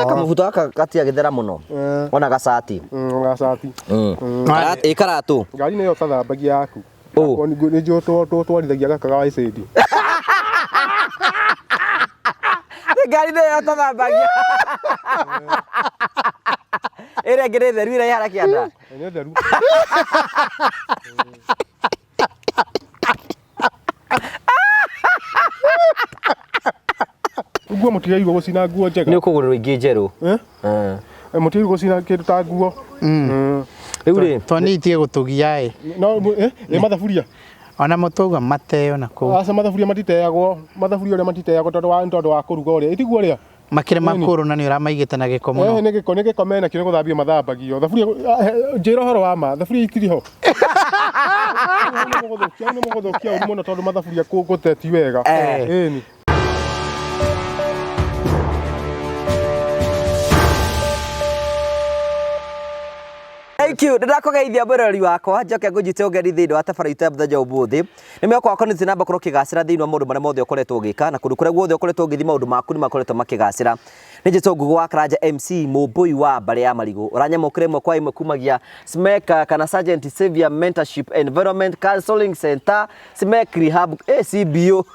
Kamũbuto gaka gatiagĩthera mũno. Ona gacati. Gacati. Ĩ karatũ. Ngari nĩyo ũtathambagia yaku. Ũ. Nĩ njũĩ tũtwarithagia gaka ga icĩndi. Ngari nĩyo ũtathambagia. Ĩrĩa ĩngĩ nĩ theru ĩrĩa ĩhana kĩanda. Nĩ theru. Nguo mũtigairwo gũcina nguo njega. Nĩ ũkũgũrĩrwo ingĩ njerũ. Eh? Eh, mũtigairwo gũcina kĩndũ ta nguo. Mm. Rĩu rĩ, Toni itige gũtũgia ĩ. No ĩ mathaburia. Ona mũtauga mateo na kũu. Aca mathaburia matiteagwo, mathaburia ũrĩa matiteagwo tondũ wa kũruga ũrĩa. Itiguo ũrĩa? Makĩrĩ makũrũ na nĩ ũramaigĩte na gĩko mũno. Nĩ gĩko menakĩo nĩ gũthambio mathambagio. Thaburia njĩra ũhoro wa ma, thaburia itirĩ ho. Nĩ mũgũthũkia ũru mũno tondũ mathaburia gũte ti wega. Ĩni. Thank you. Ndĩrakũgeithia mwĩroreri wakwa njoke ngũnyite ũgeni thĩinĩ wa tabarĩra itũ ya mũthenya ũmũthĩ. Nĩ mwĩhoko wakwa nĩ namba korwo ũkĩgacĩra thĩinĩ wa maũndũ marĩa mothe ũkoretwo ũgĩka na kũndũ kũrĩa guothe ũkoretwo ũgĩthiĩ maũndũ maku nĩ makoretwo makĩgacĩra. Nĩ njĩtwo Ngugu wa Karanja MC mũmbũi wa mbarĩ ya marigũ. Ũranyamũkĩra ĩmwe kwa ĩmwe kumagia SMEC kana Sergeant Xavier Mentorship Environment Counseling Center SMEC Rehab ACBO.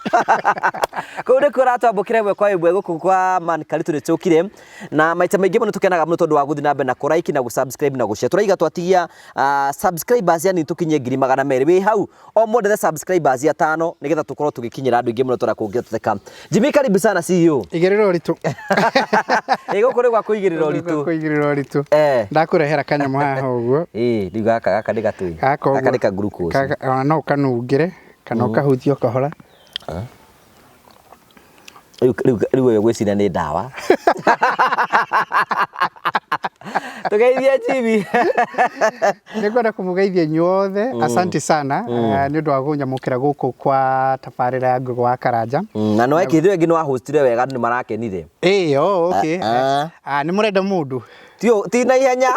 Kũu nĩkuo ũratwambũkĩra ĩmwe kwa ĩmwe gũkũ kwa Man Karitu nĩ tũkire na maita maingĩ mũno tũkenaga mũno tondũ wa gũthiĩ na mbere na kũ like na gũ subscribe na gũ share. Tũraiga twatigia subscribers yani tũkinyie 200,000 wĩ hau o mũndũ subscribers atano nĩgetha tũkorwo tũgĩkinyĩra andũ aingĩ mũno tũrĩa kũngĩhoteka. Jimmy karibu sana CEO. Igĩrĩra ũritũ. Ĩ gũkũ nĩ gwa kũigĩrĩra ũritũ. Kũigĩrĩra ũritũ. Eh. Ndakũrehera kanyamũ haha ũguo. Ĩ rĩu gaka nĩ gatũĩ. Gaka ũguo. Gaka nĩ ka glucose. Gaka ona no ũkanungĩre kana ũkahutie o kahora. Rĩu ũyũ gwĩciria nĩ ndawa. Tũgeithie Jimmy. Nĩ ngwenda kũmũgeithia inyuothe asante sana nĩ ũndũ wa kũnyamũkĩra gũkũ kwa tabarĩra ya Ngugi wa Karanja. Na no ekithio ĩngĩ nĩ wahostire wega andũ nĩ marakenire. Ĩĩ, oh, okay. Ah. Ah, nĩ mũrenda mũndũ. Ti na ihenya.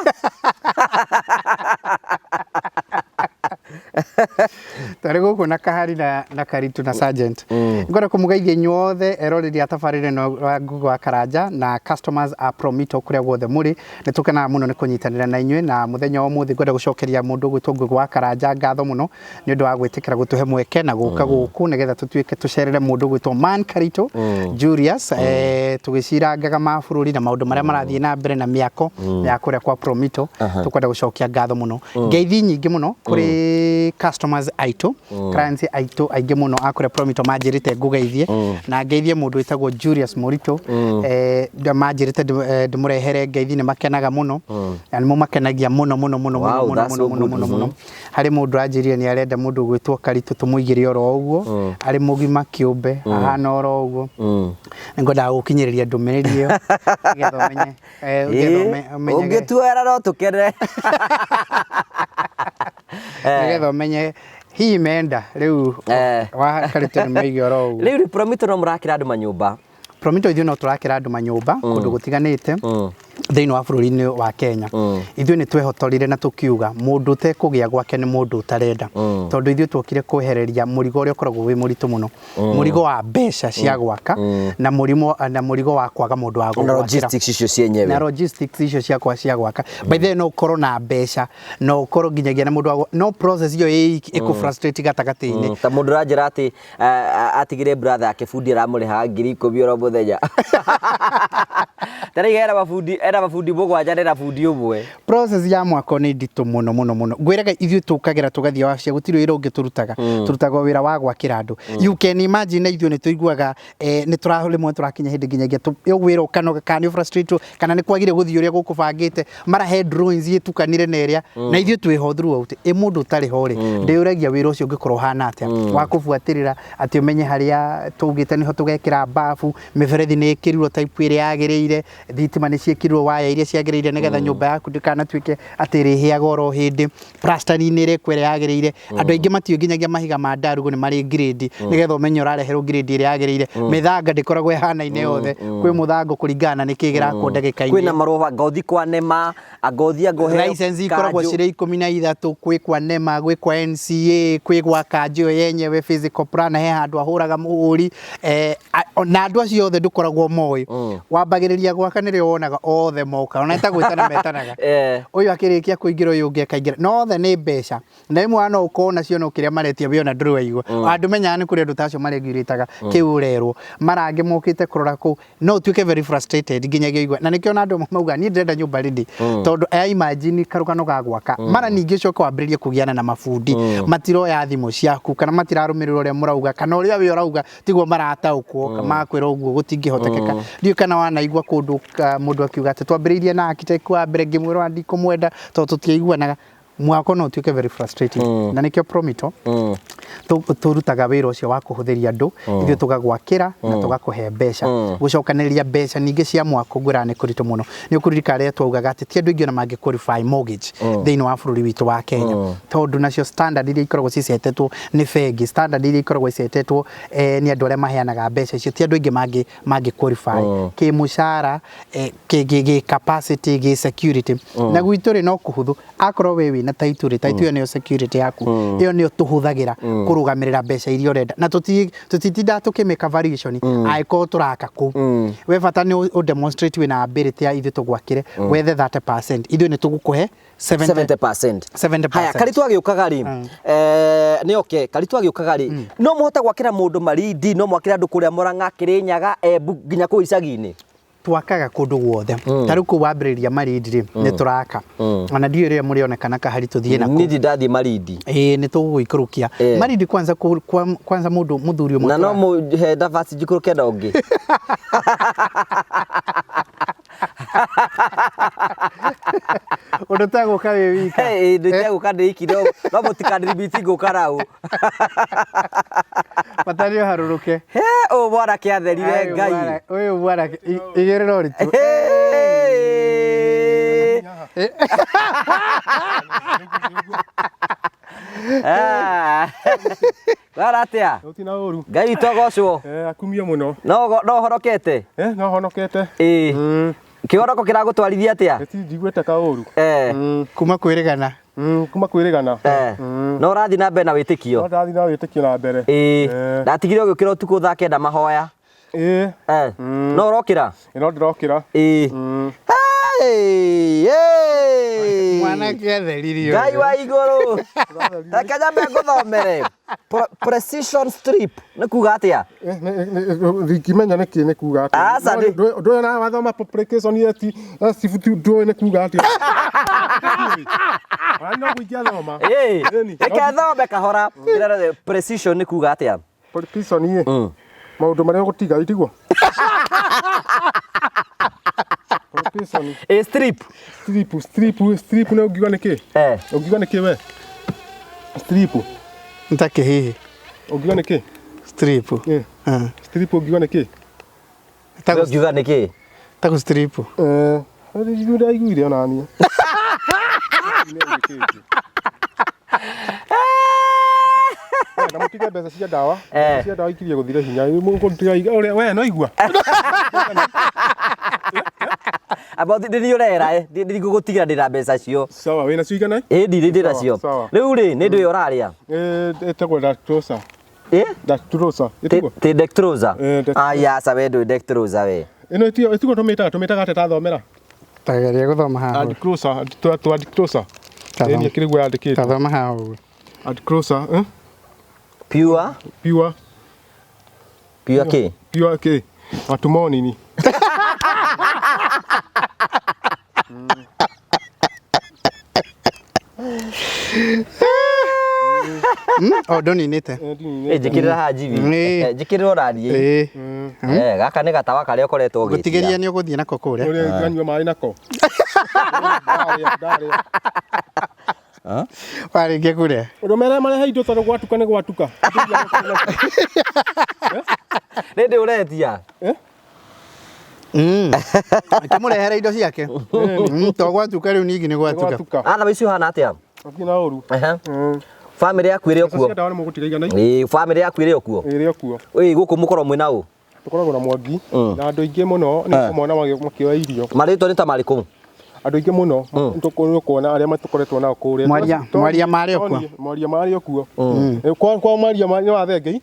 Twarĩ gũkũ na Kahari na Karitu na Sergeant. Ngwenda kũmũgeithia inyuothe eroreri a tabarĩra ĩno ya Ngugi wa Karanja na customers a Promito kũrĩa guothe mũrĩ. Nĩ tũkenaga mũno nĩ kũnyitanĩra na inyuĩ na mũthenya wa ũmũthĩ ngwenda gũcokeria mũndũ ũgwĩtwo Ngugi wa Karanja ngatho mũno nĩ ũndũ wa gwĩtĩkĩra gũtũhe mweke na gũka gũkũ nĩgetha tũtuĩke tũcerere mũndũ ũgwĩtwo Man Karitu Julius tũgĩcirangaga mabũrũri na maũndũ marĩa marathiĩ na mbere na mĩako ya kũrĩa kwa Promito. Tũkwenda gũcokia ngatho mũno, ngeithi nyingĩ mũno kũrĩ customers aitũ, clients aitũ aingĩ mũno a kũrĩa Promito manjĩrĩte ngũgeithie na ngeithie mũndũ wĩtagwo Julius Mũritũ. Manjĩrĩte ndĩmũrehere ngeithi, nĩ makenaga mũno na nĩ mũmakenagia mũno mũno mũno mũno Wow, mũno that's mũno so mũno good. mũno mũno. Harĩ mũndũ anjĩrire nĩ arenda mũndũ ũgwĩtwo Karitũ tũmũigĩre oro ũguo arĩ mũgima kĩũmbe ahana oro ũguo. Nĩ ngwendaga gũkinyĩrĩria ndũmĩrĩri ĩyo nĩgetha ũmenye nĩgetha ũmenyage Ũngĩtuoera no tũkene. Nĩgetha ũmenye hihi menda rĩu wa Karitũ nĩ maige oro ũguo. Rĩu rĩ Promito no mũrakĩra andũ manyũmba? Promito ithuĩ no tũrakĩra andũ manyũmba kũndũ gũtiganĩte thĩinĩ wa bũrũri-inĩ wa Kenya. Ithuĩ nĩ twehotorire na tũkiuga mũndũ ũtekũgĩa gwake nĩ mũndũ ũtarenda, tondũ ithuĩ tuokire kwehereria mũrigo ũrĩa ũkoragwo wĩ mũritũ mũno, mũrigo wa mbeca cia gwaka na mũrigo wa kwaga mũndũ wa Na gũgwakĩra. Logistics icio cienyewe. Na logistics icio ciakwa cia gwaka. By the way, no ũkorwo na mbeca, no ũkorwo nginyagia na mũndũ wa no process ĩyo ĩ ĩkũ frustrate gatagatĩ-inĩ. Ta mũndũ ũranjĩra atĩ atigire brother yake bundi aramũrĩhaga 10,000 oro mũthenya, ta rĩu ena mabundi 7 na ena bundi ũmwe. Process ya mwako nĩ nditũ mũno mũno mũno. Ngwĩraga ithuĩ tũkagĩra tũgathiĩ wabici, gũtirĩ wĩra ũngĩ tũrutaga, tũrutaga wĩra wa gwakĩra andũ. You can imagine na ithuĩ nĩ tũiguaga nĩ tũra rĩmwe tũrakinya hĩndĩ nginyagia wĩra ũkanoga kana nĩ frustrate kana nĩ kwagire gũthiĩ ũrĩa gũkũbangĩte, marahe drawings ĩtukanire na ĩrĩa na ithuĩ twĩho throughout. Ĩ mũndũ ũtarĩ ho rĩ, ndĩũragia wĩra ũcio ũngĩkorwo ũhana atĩa wa kũbuatĩrĩra atĩ ũmenye harĩa tũgĩte nĩho tũgekĩra bafu, mĩberethi nĩ ĩkĩrirwo type ĩrĩa yagĩrĩire, thitima nĩ ciĩkĩrirwo waya iria ciagĩrĩire nĩgetha nyũmba yaku ndĩkanatuĩke atĩ ĩrĩhĩaga oro hĩndĩ, plastering nĩ ĩrekwo ĩrĩa yagĩrĩire. Andũ aingĩ matiũĩ nginyagia mahiga ma ndarugu nĩ marĩ grade, nĩgetha ũmenye ũrareherwo grade ĩrĩa yagĩrĩire. Mĩthanga ndĩkoragwo ĩhanaine yothe, kwĩ mũthango kũringana na nĩkĩĩ gĩrakwo ndagĩka-inĩ. Kwĩna marũa ngothi kwa nema angothi angoheo License ikoragwo cirĩ 13, kwĩ kwa NEMA, gwĩ kwa NCA, kwĩ gwa kanjũ ĩyo yenyewe physical plan, he handũ ahũraga mũhũri, na andũ acio othe ndũkoragwo moĩ. Wambagĩrĩria gwaka nĩrĩo wonaga othe moka, ona nĩ ta gwĩtana metanaga. Ũyũ akĩrĩkia kũingĩra ũyũ ũngĩ akaingĩra, na othe nĩ mbeca. Na rĩmwe no ũkorwo nacio no kĩrĩa maretia we ona ndũrĩ waigua. Andũ menyaga nĩ kũrĩ andũ ta acio maregurĩtaga kĩu ũrerwo. Marangĩ mokĩte kũrora kũu, no ũtuĩke very frustrated nginyagia ũigue. Na nĩkĩo ona andũ amwe maugaga niĩ ndĩrenda nyũmba ready, tondũ I imagine karũgano ga gwaka. Mara ningĩ ũcoke wambĩrĩrie kũgiana na mabundi, matiroya thimũ ciaku kana matirarũmĩrĩra ũrĩa mũrauga kana ũrĩa we ũrauga tiguo marataũkwo, makwĩra ũguo gũtingĩhotekeka. Ndiũĩ kana wanaigua kũndũ mũndũ akiuga atĩ twambĩrĩirie na architect wa mbere ngĩmwĩra ona ndikũmwenda tondũ tũtiaiguanaga. Mwako no ũtuĩke very frustrating. Na nĩkĩo Promito tũrutaga wĩra ũcio wa kũhũthĩria andũ, ithuĩ tũgagwakĩra na tũgakũhe mbeca. Gũcokanĩrĩria mbeca ningĩ cia mwako ngwĩraga nĩ kũritũ mũno. Nĩ ũkũririkana rĩrĩa twaugaga atĩ ti andũ aingĩ ona mangĩ qualify mortgage thĩinĩ wa bũrũri witũ wa Kenya, tondũ nacio standard iria ikoragwo cicetetwo nĩ bengi, standard iria ikoragwo icetetwo nĩ andũ arĩa maheanaga mbeca icio, ti andũ aingĩ mangĩ qualify kĩmũcara, gĩ capacity, gĩ security. Na gwitũ rĩ no kũhũthũ, akorwo we wĩna title rĩ, title ĩyo nĩyo security yaku, ĩyo nĩyo tũhũthagĩra kũrũgamĩrĩra mbeca iria ũrenda, na tũtitindaga tũkĩmĩka variation angĩkorwo tũraka kũu. We bata nĩ ũ demonstrate wĩna ability ya ithuĩ tũgwakĩre, wethe 30%, ithuĩ nĩ tũgũkũhe 70%. 70%. 70%. Haya, Karitu agĩũkaga rĩ, nĩ oke, Karitu agĩũkaga rĩ, no mũhote gwakĩra mũndũ Malindi, no mwakĩre andũ kũrĩa Murang'a, Kĩrĩnyaga, Embu, nginya kũu icagi-inĩ? Twakaga kũndũ guothe. Ta rĩu kũu wambĩrĩria Malindi rĩ, nĩ tũraka. Ona ndiũĩ rĩrĩa mũrĩonekana kahari tũthiĩ nako. Niĩ ndirĩ ndathiĩ Malindi. Ĩĩ, nĩ tũgũgũikũrũkia. Malindi kwanza, kwanza mũndũ mũthuri ũmwe Na no mũhe nafasi njikũrũke na ũngĩ. Ũndũ ũtegũka wĩ wika. Ĩĩ, ndĩtegũka ndĩ iki, no mũtikandiribiti ngũka rau. Bata nĩ ũharũrũke. He, ũyũ mwanake atherire Ngai. Ũyũ mwanake igĩrĩra ũritũ. Wara atĩa? Gũtirĩ na ũru. Ngai witũ agocwo. Akumio mũno. No ũhorokete? No honokete. Ĩĩ. Kĩhoroko kĩragũtwarithia atĩa? Gĩtirĩ njiguĩte kaũru. Kuma kwĩrĩgana. Kuma kwĩrĩgana. No ũrathiĩ na mbere na wĩtĩkio? No ndarathiĩ na wĩtĩkio na mbere. Ĩĩ. Ndatigire ũgĩũkĩra ũtukũ thaa 9 mahoya. Ĩĩ. No ũrokĩra? No ndĩrokĩra. Ĩĩ. Mwanake atheririo. Ngai wa igũrũ. Reke nyambe ngũthomere. Precision strip nĩ kuga atĩa? Ndingĩmenya nĩkĩ nĩ kuga atĩa. Aca, Ndũĩ na wathoma publication eti ndũĩ nĩ kuga atĩa. Ona no ingĩathoma. Ĩĩ. Reke thome kahora. Precision nĩ kuga atĩa? Precision ĩ. Maũndũ marĩa ũgũtiga itiguo. Precision. Ĩ strip. Strip, strip, strip nĩ ũngiuga nĩkĩ? Ũngiuga nĩkĩ we? Strip. Ntakĩ hihi. Ũngiuga nĩkĩ? Strip. Strip ũngiuga nĩkĩ? Ũngiuga nĩkĩ? Tagu strip. Ndaiguire ona niĩ. Na mũtige mbeca cia ndawa. Mbeca cia ndawa ikirie gũthira hinya. Ũrĩa we no igua. Amba ndĩ ũrera, ndigũgũtigira ndĩna mbeca cio. Sawa, wĩna cio igana? Ĩĩ ndirĩ ndĩna cio. Rĩu rĩ, nĩ ndũĩ ũrarĩa? Ĩtagwo Dactrosa. Ĩ? Dactrosa. Ĩtagwo? Ti Dextrosa? Aya, aca we ndũĩ Dextrosa we. Ĩno ĩtiguo tũmĩtaga, tũmĩtaga atĩa tathomera? Tageria gũthoma haha. Adcrosa, twa Adcrosa. Ĩni ĩkĩrĩ guo yandĩkĩtwo. Tathoma haha ũguo. Adcrosa, Pure? Pure. Pure kĩ? Pure kĩ? Matumonini. O ndũninĩte. Njĩkĩrĩra haha njibi. Njĩkĩrĩra ũrariĩ. Gaka nĩ gatawa karĩa ũkoretwo ũgĩtia. Gũtigĩria nĩ ũgũthiĩ nako kũrĩa. Ũrĩa nganyua maĩ nako. Ndarĩa. Warĩkia kũrĩa? Ũndũ mere marehe indo tondũ gwatuka nĩ gwatuka. Nĩ ndĩ ũretia? Akĩmũrehere indo ciake. To gwatuka rĩu ningĩ nĩ gwatuka. Gwatuka. Ana icio hana atia? Athiĩ na ũru. Ehe. Family yaku ĩrĩ o Mbeca kuo? cia ndawa nĩ mũgũtiga igana Ĩĩ, family yaku ĩrĩ o kuo? ĩrĩ o kuo. Ĩĩ, gũkũ mũkorwo mwĩna ũ? Tũkoragwo na Mwangi na andũ aingĩ mũno nĩ ũkũmona makĩoya irio. Marĩtwa nĩ ta marĩkũ? Andũ aingĩ mũno nĩtũkuona arĩa matũkoretwo nao kũrĩa. Mwaria- Mwaria marĩ o kuo? Mwaria marĩ o kuo. Eh, Kwa Mwaria nĩ wa Thengei.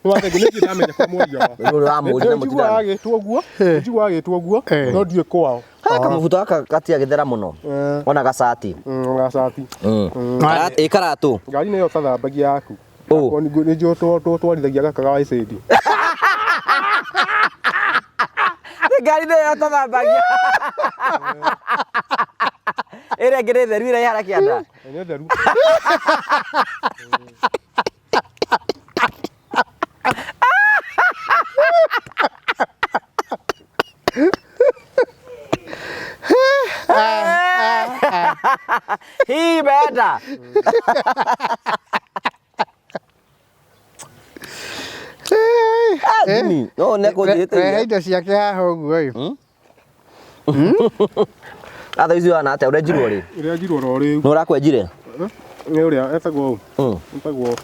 Nĩ wa Thengei nĩ ndamenya kwa Mwaria wa. Nĩ ũrĩ wamũria na Njiguaga mũtindano. agĩtwo ũguo, njiguaga agĩtwo ũguo, no ndiũĩ kwao. Ha kamũbuto gaka gatiagĩthera mũno. Ona gacati. Gacati. Ĩ karatũ. Ngari nĩyo tathambagia yaku. Ũ. Nĩ njũĩ twarithagia gaka ga Icindi. Ngari nĩyo tathambagia. Ĩrĩa ĩngĩ nĩ theru ĩrĩa ĩhana kĩanda. Nĩ theru. Hii imeenda. Ah, Jimmy, no nĩ akũnjĩte Rehe irio. indo ciake haha ũguo ĩ. Atha icio hana atĩa ũrenjirwo rĩ? Ĩrĩa njirwo ro rĩu. Nĩ ũrakwenjire? Nĩ ũrĩa etagwo ũ? Etagwo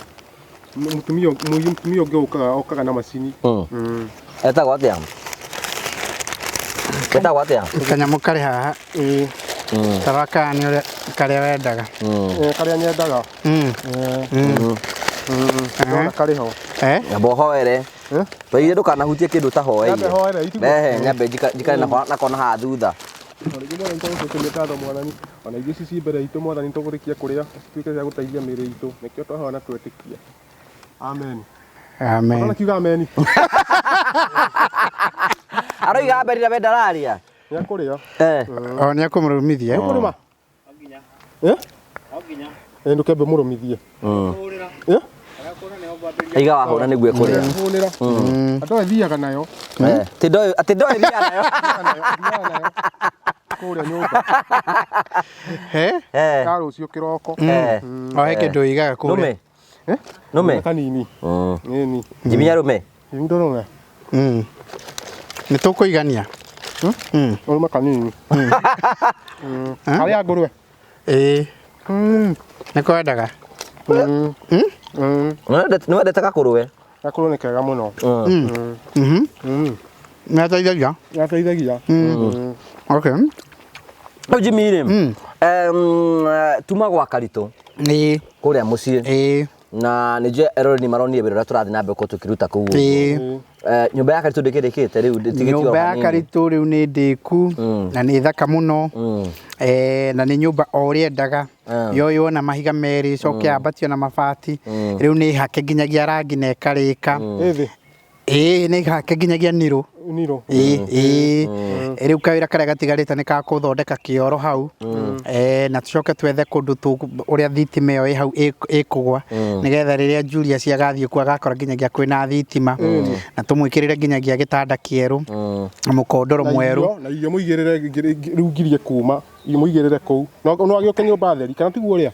mũtumia mũtumia ũngĩ ũkaga okaga na macini. Etagwo atĩa? Etagwo atĩa? Kanyamũ karĩ haha. Ĩĩ. Tarora kana nĩ ũrĩa karĩa wendaga. Eh, Karĩa nyendaga. Ndona karĩ ho. Eh? Nyamba ũhoere. Eh? Weire ndũkanahutie kĩndũ ũtahoeire. Nyambe hoere, itiguo. Rehe nyambe njikare nako na haha thutha. Rĩngĩ mwathani tũgũcokeria ngatho mwathani ona irio ici ci mbere itũ mwathani tũgũrĩkia kũrĩa cituĩke cia gũteithia mĩĩrĩ itũ nĩkĩo twahoya na twetĩkia amen. Amen. Ona kiuga amen. Aroiga mbere na ndararia. Nĩ akũrĩa. Eh. O nĩ akũmũrũmithia. eh? Kũrũma. Eh? Eh, ndũkembe mũrũmithie. Eh? Iga wahũra nĩguo ĩkũrĩa. Hũnĩra. Andũ aya thiaga nayo. Eh, Atĩ ndoĩ atĩ ndoĩ thiaga nayo. Thiaga nayo. Kũrĩa nyũmba. Eh? Eh. Ya rũciũ kĩroko. Eh. O he kĩndũ ũigaga kũrĩa. Nũme. Eh? Nũme. Kanini. Nini. Jimmy arũme. Ndũrũme. Nĩ tũkũigania. Ũrũme kanini. Karĩa ngũrwe. Ĩĩ. Nĩ kwendaga. Nĩwendete gakũrũwe? Gakũrũ nĩ kega mũno. Nĩ ateithagia. Gateithagia. Okay. Rĩu Jimmy rĩ, tuma gwa Karitũ Ĩĩ. kũrĩa mũciĩ Ĩĩ. na nĩ njũĩ eroreri maronire wĩra ũrĩa tũrathiĩ na mbere gũkorwo tũkĩruta kũu ũguo. Ĩĩ. Nyũmba ya Karitũ ndĩkĩrĩkĩte rĩu ndĩtigĩtio Nyũmba ya hanini. Karitũ rĩu nĩ ndĩku na nĩ thaka mũno. Na nĩ nyũmba o ũrĩa endaga yoywo na mahiga merĩ ĩcoke yambatio na mabati rĩu nĩ hake nginyagia rangi na ĩkarĩka. Ĩ thĩ. Ĩĩ nĩ hake nginyagia niro. Niro. Ĩĩ ĩĩ rĩu kawĩra karĩa gatigarĩte nĩ ka gũthondeka kĩoro hau na tũcoke twethe kũndũ ũrĩa thitima ĩyo ĩ hau ĩkũgwa nĩgetha rĩrĩa Julius agathiĩ kuo agakora nginyagia kwĩna thitima na tũmwĩkĩrĩre nginyagia gĩtanda kĩerũ na mũkondoro Na mwerũ. irio- Na irio mũigĩrĩre rĩu ngirie kuma irio mũigĩrĩre kũu. No no agĩũke nyũmba theri kana tiguo ũrĩa?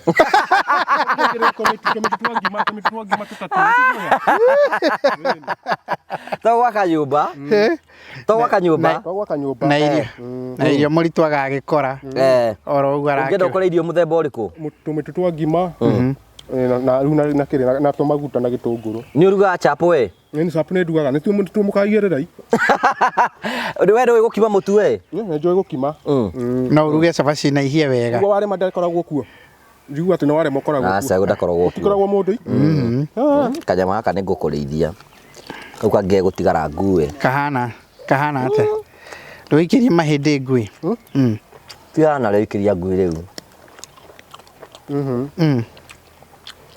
Tũmĩtu twa ngima tũmĩtu twa ngima tũtatũ tiguo ũrĩa? To gwaka nyũmba. To gwaka nyũmba. To gwaka nyũmba. Na irio na irio mũritũ agagĩkora oro ũguo Ũngĩenda arakĩra. ũkore irio mũthemba ũrĩkũ? Tũmĩtu twa ngima eh, na rĩu na kĩrĩa na tũmaguta na gĩtũngũrũ. Nĩ ũrugaga chapo we? Nĩ chapo nĩ ndugaga nĩ tuo mũkaigĩrĩra i. We ndũĩ gũkima mũtu we? Nĩ njũĩ gũkima. No ũruge cabaci na ihie wega. Niguo warema ndakoragwo kuo. Njiguaga atĩ nĩ warema ũkoragwo kuo. Aca ndakoragwo kuo. Gũtikoragwo mũndũ i. Kanyama gaka nĩ ngũkũrĩithia. Kau kangĩ gũtigara ngue. Kahana kahana atĩa? Ndũikĩrie mahĩndĩ ngui. Tigana narĩo ikĩria ngui rĩu.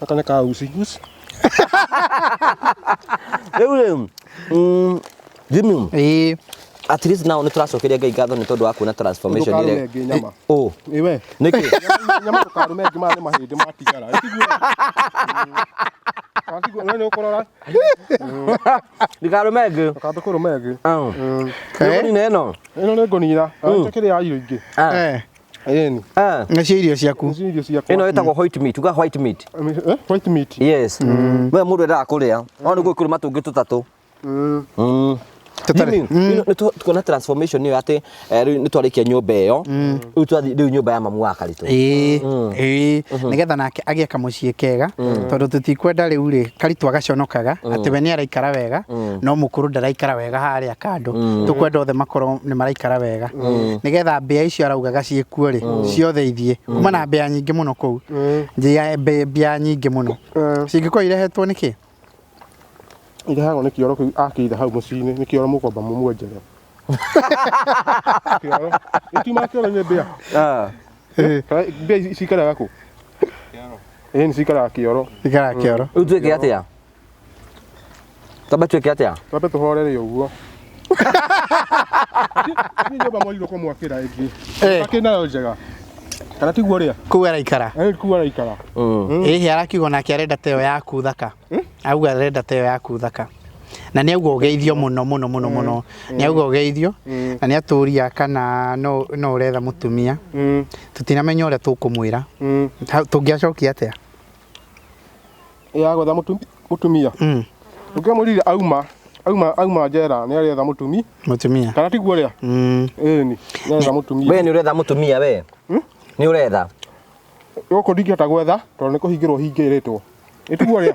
Gaka nĩ ka uci. Uci. Rĩu rĩ, Jimmy, Ĩĩ. at least now nĩ tũracokeria Ngai ngatho nĩ tondũ wa kuona transformation Ndũkarume ĩrĩa. ĩngĩ nyama. Ũ. Ĩ we. Nĩkĩ? Nyama ndũkarume ĩngĩ maya nĩ mahĩndĩ matigara. Ĩ tiguo? Kana tiguo? We nĩ ũkũrora. Ndikarume ĩngĩ. Ndũkambe kũrũma ĩngĩ. Nĩũkũnina ĩno? Ĩno nĩ ngũnina. Njakĩrĩa irio ingĩ. Ĩni. Nacio irio ciaku. Ici irio ciakwa. Ĩno ĩtagwo white meat. Uga white meat. Eh, white meat. Yes. We mũndũ endaga kũrĩa. No nĩguo kũrũma tũngĩ tũtatũ. Tũtarĩ- Jimmy, nĩ tuona transformation ĩyo atĩ rĩu nĩ twarĩkia nyũmba ĩyo, rĩu twathiĩ rĩu nyũmba ya mamu wa Karitũ. Ĩĩ, ĩĩ, nĩgetha nake agĩe kamũciĩ kega, tondũ tũtikwenda rĩu rĩ Karitũ agaconokaga atĩ we nĩ araikara wega no mũkũrũ ndaraikara wega harĩa kando. Tũkwenda othe makorwo nĩ maraikara wega, nĩgetha mbĩa icio araugaga ciĩkuo rĩ ciothe ithiĩ kuma na mbĩa nyingĩ mũno kũu. Mbĩa nyingĩ mũno cingĩkorwo irehetwo nĩkĩ? Irehagwo nĩ kĩoro kĩu akĩire hau mũciĩ-inĩ, nĩ kĩoro mũkwamba mũmwenjere. Kĩoro. Itiuma kĩoro-inĩ mbĩa. Kana mbĩa ici cikaraga kũ? Ĩĩ nĩ cikaraga kĩoro. Ikaraga kĩoro. Rĩu twĩke atĩa? Twambe twĩke atĩa? Twambe tũhorere ũguo. Niĩ nyũmba mwarirwo kũmwakĩra ĩngĩ. Akĩ nayo njega. Kana tiguo rĩa? Kũu araikara. Ĩĩ kũu araikara. Ĩhĩ arakiuga nake arenda ta ĩyo yaku thaka. Auga arenda ta ĩyo yaku thaka. Na nĩ auga ũgeithio mũno mũno mũno mũno. Nĩ auga ũgeithio na nĩ atũria kana no no ũretha mũtumia. Tũtinamenya ũrĩa tũkũmwĩra. Tũngĩacokia atĩa? Ya gwetha mũtumia. Ũngĩamwĩrire auma auma auma njera nĩ aretha mũtumi. Mũtumia. Kana tiguo rĩa? Ĩni, nĩ aretha mũtumia. We nĩ ũretha mũtumia we? Nĩ ũretha? Gũkũ ndingĩhota gwetha tondũ nĩ kũhingĩrwo hingĩrĩtwo. Ĩtiguo rĩa?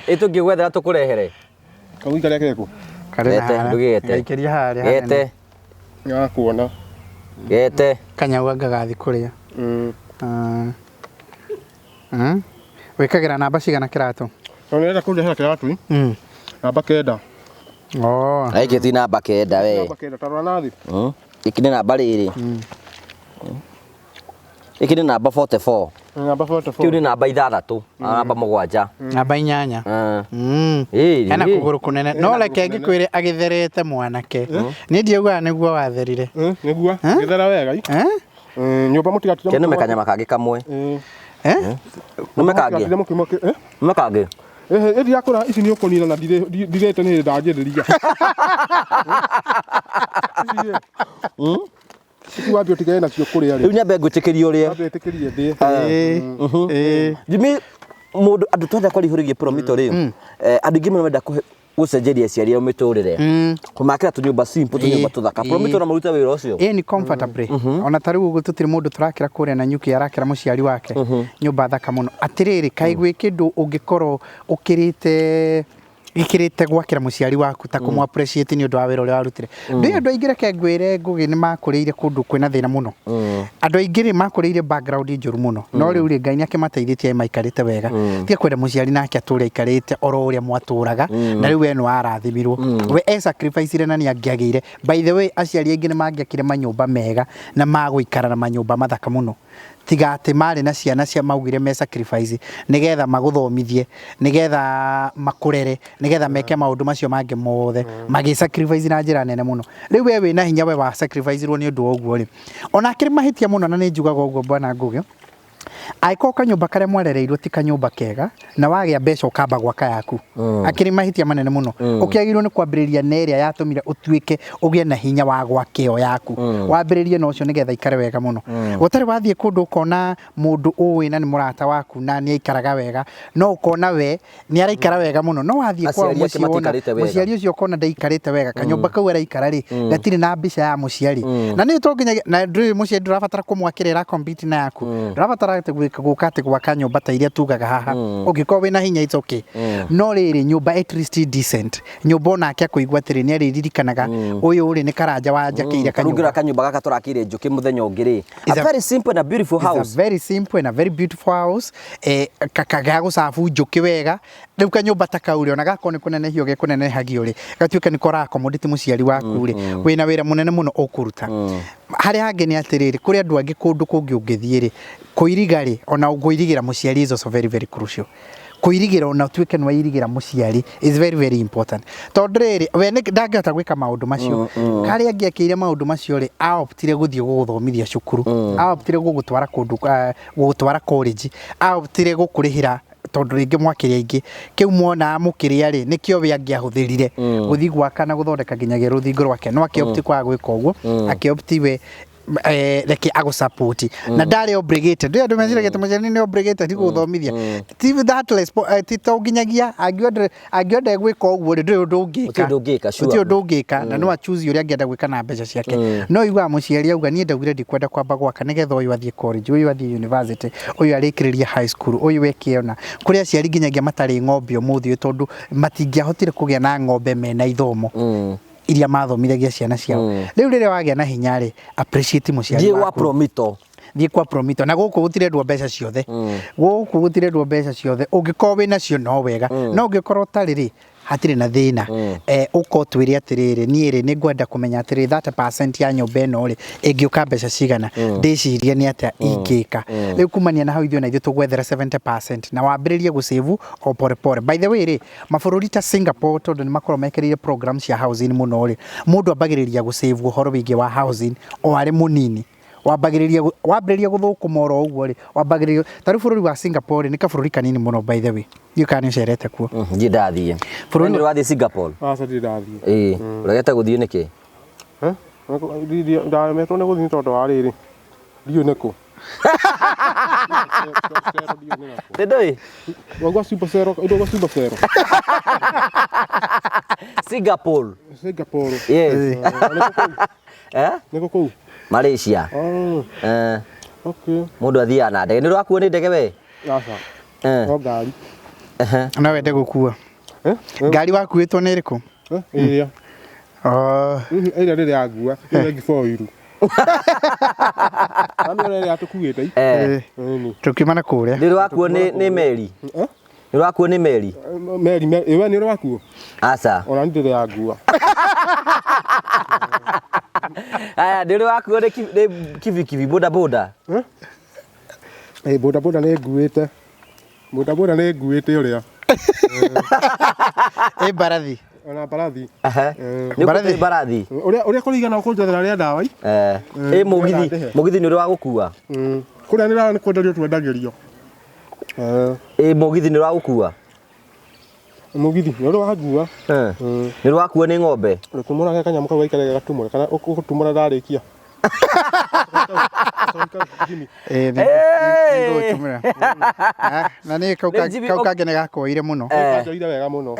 Ĩ tũngĩgwethera tũkũrehere? Kagui karĩa keku? Karĩ na Gete, harĩa. ndũgĩgete. Gaikĩria harĩa hanene. Gete. Gakuona. Gete. Kanyau anga gathi kũrĩa. Wĩkagĩra namba cigana kĩratũ? Tondũ nĩarenda kũndehera kĩratũ. Namba 9. Oh. Gĩkĩ ti namba 9 we. Namba 9 ta rora nathi. Gĩkĩ nĩ namba rĩrĩ. Gĩkĩ nĩ namba 44. Namba 44. Kĩu nĩ namba 6, namba 7. Namba 8. Hena kũgũrũ kũnene. No reke ngĩkwĩre agĩtherete mwanake. Niĩ ndiaugaga nĩguo watherire. Nĩguo. Gĩthera wega. Nyũmba mũtigatire. Kĩnũme kanyama kangĩ kamwe. Nũme kangĩ. Nũme kangĩ. Ĩĩ ndirakũra ici nĩ ũkũnina na ndirĩte nĩ hĩndĩ ndanjĩrĩria. Ici wambia ũtigane nacio kũrĩa rĩ. Rĩu nyambe ngwĩtĩkĩrie ũrĩe. Nyambe ĩtĩkĩrie ndĩe. Jimmy, mũndũ andũ twenda kwarihũrĩria Promito rĩ, andũ aingĩ mũno menda gũcenjeria aciari ao mĩtũrĩre. Kũmakĩra tũnyũmba simple, tũnyũmba tũthaka. Promito no marute wĩra ũcio. Ĩĩ ni comfortably. Ona ta rĩu ũguo tũtirĩ mũndũ tũrakĩra kũrĩa na nyuki arakĩra mũciari wake nyũmba thaka mũno. Atĩrĩrĩ, kaĩ gwĩ kĩndũ ũngĩkorwo ũkĩrĩte gĩkĩrĩte gwakĩra mũciari waku ta kũmũ appreciate nĩ ũndũ wa wĩra ũrĩa warutire. Ndĩ andũ aingĩ reke ngwĩre Ngũgĩ nĩ makũrĩire kũndũ kwĩna thĩna mũno. Andũ aingĩ rĩ makũrĩire background njũru mũno. No rĩu rĩ Ngai nĩ akĩmateithĩtie maikarĩte wega. Tiga kwenda mũciari nake atũre aikarĩte oro ũrĩa mwatũraga na rĩu we nĩ warathimirwo. We e sacrifice na nĩ angĩagĩire. By the way aciari aingĩ nĩ mangĩakire manyũmba mega na magũikara na manyũmba mathaka mũno. Tiga atĩ marĩ na ciana cia maugire me sacrifice nĩgetha magũthomithie, nĩgetha makũrere, nĩgetha meke maũndũ macio mangĩ mothe, magĩ sacrifice na njĩra nene mũno. Rĩu we wĩna hinya we wa sacrifice irwo nĩ ũndũ wa ũguo rĩ, ona akĩrĩ mahĩtia mũno na nĩ njugaga ũguo bwana Ngũgĩ, angĩkorwo kanyũmba karĩa mwarereirwo ti kanyũmba kega na wagĩa mbeca ũkamba gwaka yaku, akĩrĩ mahĩtia manene mũno. Ũkĩagĩrĩirwo nĩ kwambĩrĩria na ĩrĩa yatũmire ũtuĩke ũgĩe na hinya wa gwaka ĩyo yaku, wambĩrĩrie na ũcio nĩgetha ikare wega mũno. Gũtarĩ wathiĩ kũndũ ũkona mũndũ ũĩ na nĩ mũrata waku na nĩ aikaraga wega, no ũkona we nĩ araikara wega mũno, no wathiĩ kwao Aciari ake mũciĩ wona matiikarĩte wega. mũciari ũcio ũkona ndaikarĩte wega, kanyũmba kau araikara rĩ gatirĩ na mbica ya mũciari. Na nĩ to nginya na ndũrĩ mũciari ndũrabatara kũmwakĩra ĩra compete na yaku, ndũrabatara atĩ gũka atĩ gwaka nyũmba ta iria tugaga haha, ũngĩkorwo wĩna hinya it's okay. No rĩrĩ nyũmba at least decent, nyũmba onake akũigua atĩrĩ nĩ arĩririkanaga ũyũ rĩ nĩ Karanja wanjakĩire kanyũmba kanyũmba. Kanyũmba gaka tũrakĩire njũkĩ mũthenya ũngĩ rĩ. A very simple and a beautiful It's a house. very simple and a very beautiful house. Ga gũcabu njũkĩ wega. Rĩu kanyũmba ta kau rĩ, ona gakorwo nĩ kũnenehio gekũnenehagio rĩ, gatuĩke nĩko ũra accommodate mũciari waku rĩ, wĩna wĩra mũnene mũno ũkũruta. Harĩa hangĩ nĩ atĩrĩrĩ, kũrĩ andũ angĩ kũndũ kũngĩ ũngĩthiĩ rĩ, kũiriga rĩ, ona kũirigĩra mũciari is also very very crucial. Kũirigĩra ona ũtuĩke nĩ wairigĩra mũciari is very very important. Tondũ rĩrĩ, we nĩ ndangĩhota gwĩka maũndũ macio. Harĩa angĩakĩire maũndũ macio rĩ, aoptire gũthiĩ gũgũthomithia cukuru, aoptire gũgũtwara kũndũ, gũgũtwara college, aoptire gũkũrĩhĩra tondũ rĩngĩ mwakĩrĩ aingĩ, kĩu mwonaga mũkĩrĩa rĩ, nĩkĩo we angĩahũthĩrire gũthiĩ gwaka na gũthondeka nginyagia rũthingo rwake. No akĩopti kwaga gwĩka ũguo, akĩopti we Reke agũ support na ndarĩ obligated. Ndĩ andũ meciragia atĩ mũciari nĩ obligated gũgũthomithia. Ti that ti to nginyagia angĩenda gwĩka ũguo rĩ, ndũrĩ ũndũ ũngĩka. Gũtirĩ ũndũ ũngĩka, sure. Gũtirĩ ũndũ ũngĩka, na no a choose ũrĩa angĩenda gwĩka na mbeca ciake. No iguaga mũciari auga, niĩ ndaugire ndikwenda kwamba gwaka nĩgetha ũyũ athiĩ college, ũyũ athiĩ university, ũyũ arĩkĩrĩrie high school, ũyũ eke ũna. Kũrĩ aciari nginyagia matarĩ ng'ombe ũmũthĩ ũyũ, tondũ matingĩahotire kũgĩa na ng'ombe mena ithomo iria mathomithagia ciana ciao. Rĩu rĩrĩa wagĩa na hinya rĩ, appreciate mũciari Thiĩ gwa waku. Promito. Thiĩ kwa Promito. Na gũkũ gũtirendwo mbeca ciothe. Gũkũ gũtirendwo mbeca ciothe. Ũngĩkorwo wĩnacio no wega, no ũngĩkorwo ũtarĩ rĩ, hatirĩ na thĩna. Ũka ũtwĩre atĩrĩrĩ, niĩ rĩ, nĩ ngwenda kũmenya atĩrĩrĩ, 30% ya nyũmba ĩno rĩ, ĩngĩũka mbeca cigana, ndĩcirie nĩ atĩa ingĩka. Rĩu kumania na hau, ithuĩ na ithuĩ tũgwethera 70% na wambĩrĩrie gũsave o pore pore. By the way rĩ, mabũrũri ta Singapore, tondũ nĩ makoragwo mekĩrĩire program cia housing mũno rĩ, mũndũ ambagĩrĩria gũsave ũhoro wĩgiĩ wa housing o arĩ mũnini. Wambĩrĩria gũthũkũma oro ũguo rĩ, wambagĩrĩria. Ta rĩu bũrũri wa Singapore rĩ, nĩ kabũrũri kanini mũno, by the way. Ndiũĩ kana nĩ ũcerete kuo. Ndirĩ ndathiĩ. Bũrũri Nĩ wathiĩ Singapore? Aca, ndirĩ ndathiĩ. Ĩĩ, ũregete gũthiĩ nĩkĩ? Ndaremetwo nĩ gũthiĩ nĩ tondũ wa rĩrĩ, ndiũĩ nĩkũ. Nĩ ndũĩ? Wagua Super Cero, ĩndũ Super Cero. Singapore. Singapore. Yes. Nĩkũ kũu? Eh? Nĩkũ kũu? Malaysia. Oh, okay. Mũndũ athiaga na ndege. Nĩ ũrakuo nĩ ndege we? Aca. No ngari. No wende gũkua? Eh? Ngari wakuĩtwo nĩ ĩrĩkũ? Eh, ĩrĩa. Oh. Ĩrĩa rĩrĩa yangua, ĩrĩa ĩngĩ foiru. Amĩona ĩrĩa yatũkuĩte. Ĩni. Tũkiuma na kũrĩa. Nĩ ũrakuo nĩ meri? Eh? Nĩ ũrakuo nĩ meri? Meri, meri, we nĩ ũrĩ wakuo? Aca. Ona nĩ ndĩrĩ yangua. Aya, nĩ ũrĩ wakuo nĩ kibikibi, boda boda? Eh? Eh, boda boda nĩ nguĩte. Boda boda nĩ nguĩte ũrĩa. Ĩ mbarathi? Ona mbarathi. Nĩ ũkuĩte mbarathi? Ũrĩa kũringana ũkũnjethera rĩa ndawa. Ĩ mũgithi, mũgithi nĩ ũrĩ wa gũkua? Kũrĩa nĩ kwenderio twendagĩrio. Ĩ mũgithi nĩ ũrĩ wa gũkua? Mũgithi nĩ ũrĩ wangua. Nĩ ũrĩ wakuo nĩ ng'ombe? Rũtumũra kanyamũ kau gaikare gagatumũre kana ũgũtumũra ndarĩkia. Ĩ nĩ ngũgũtumũra. Na nĩ kau kangĩ nĩ gakoire mũno. Kanjoire wega mũno.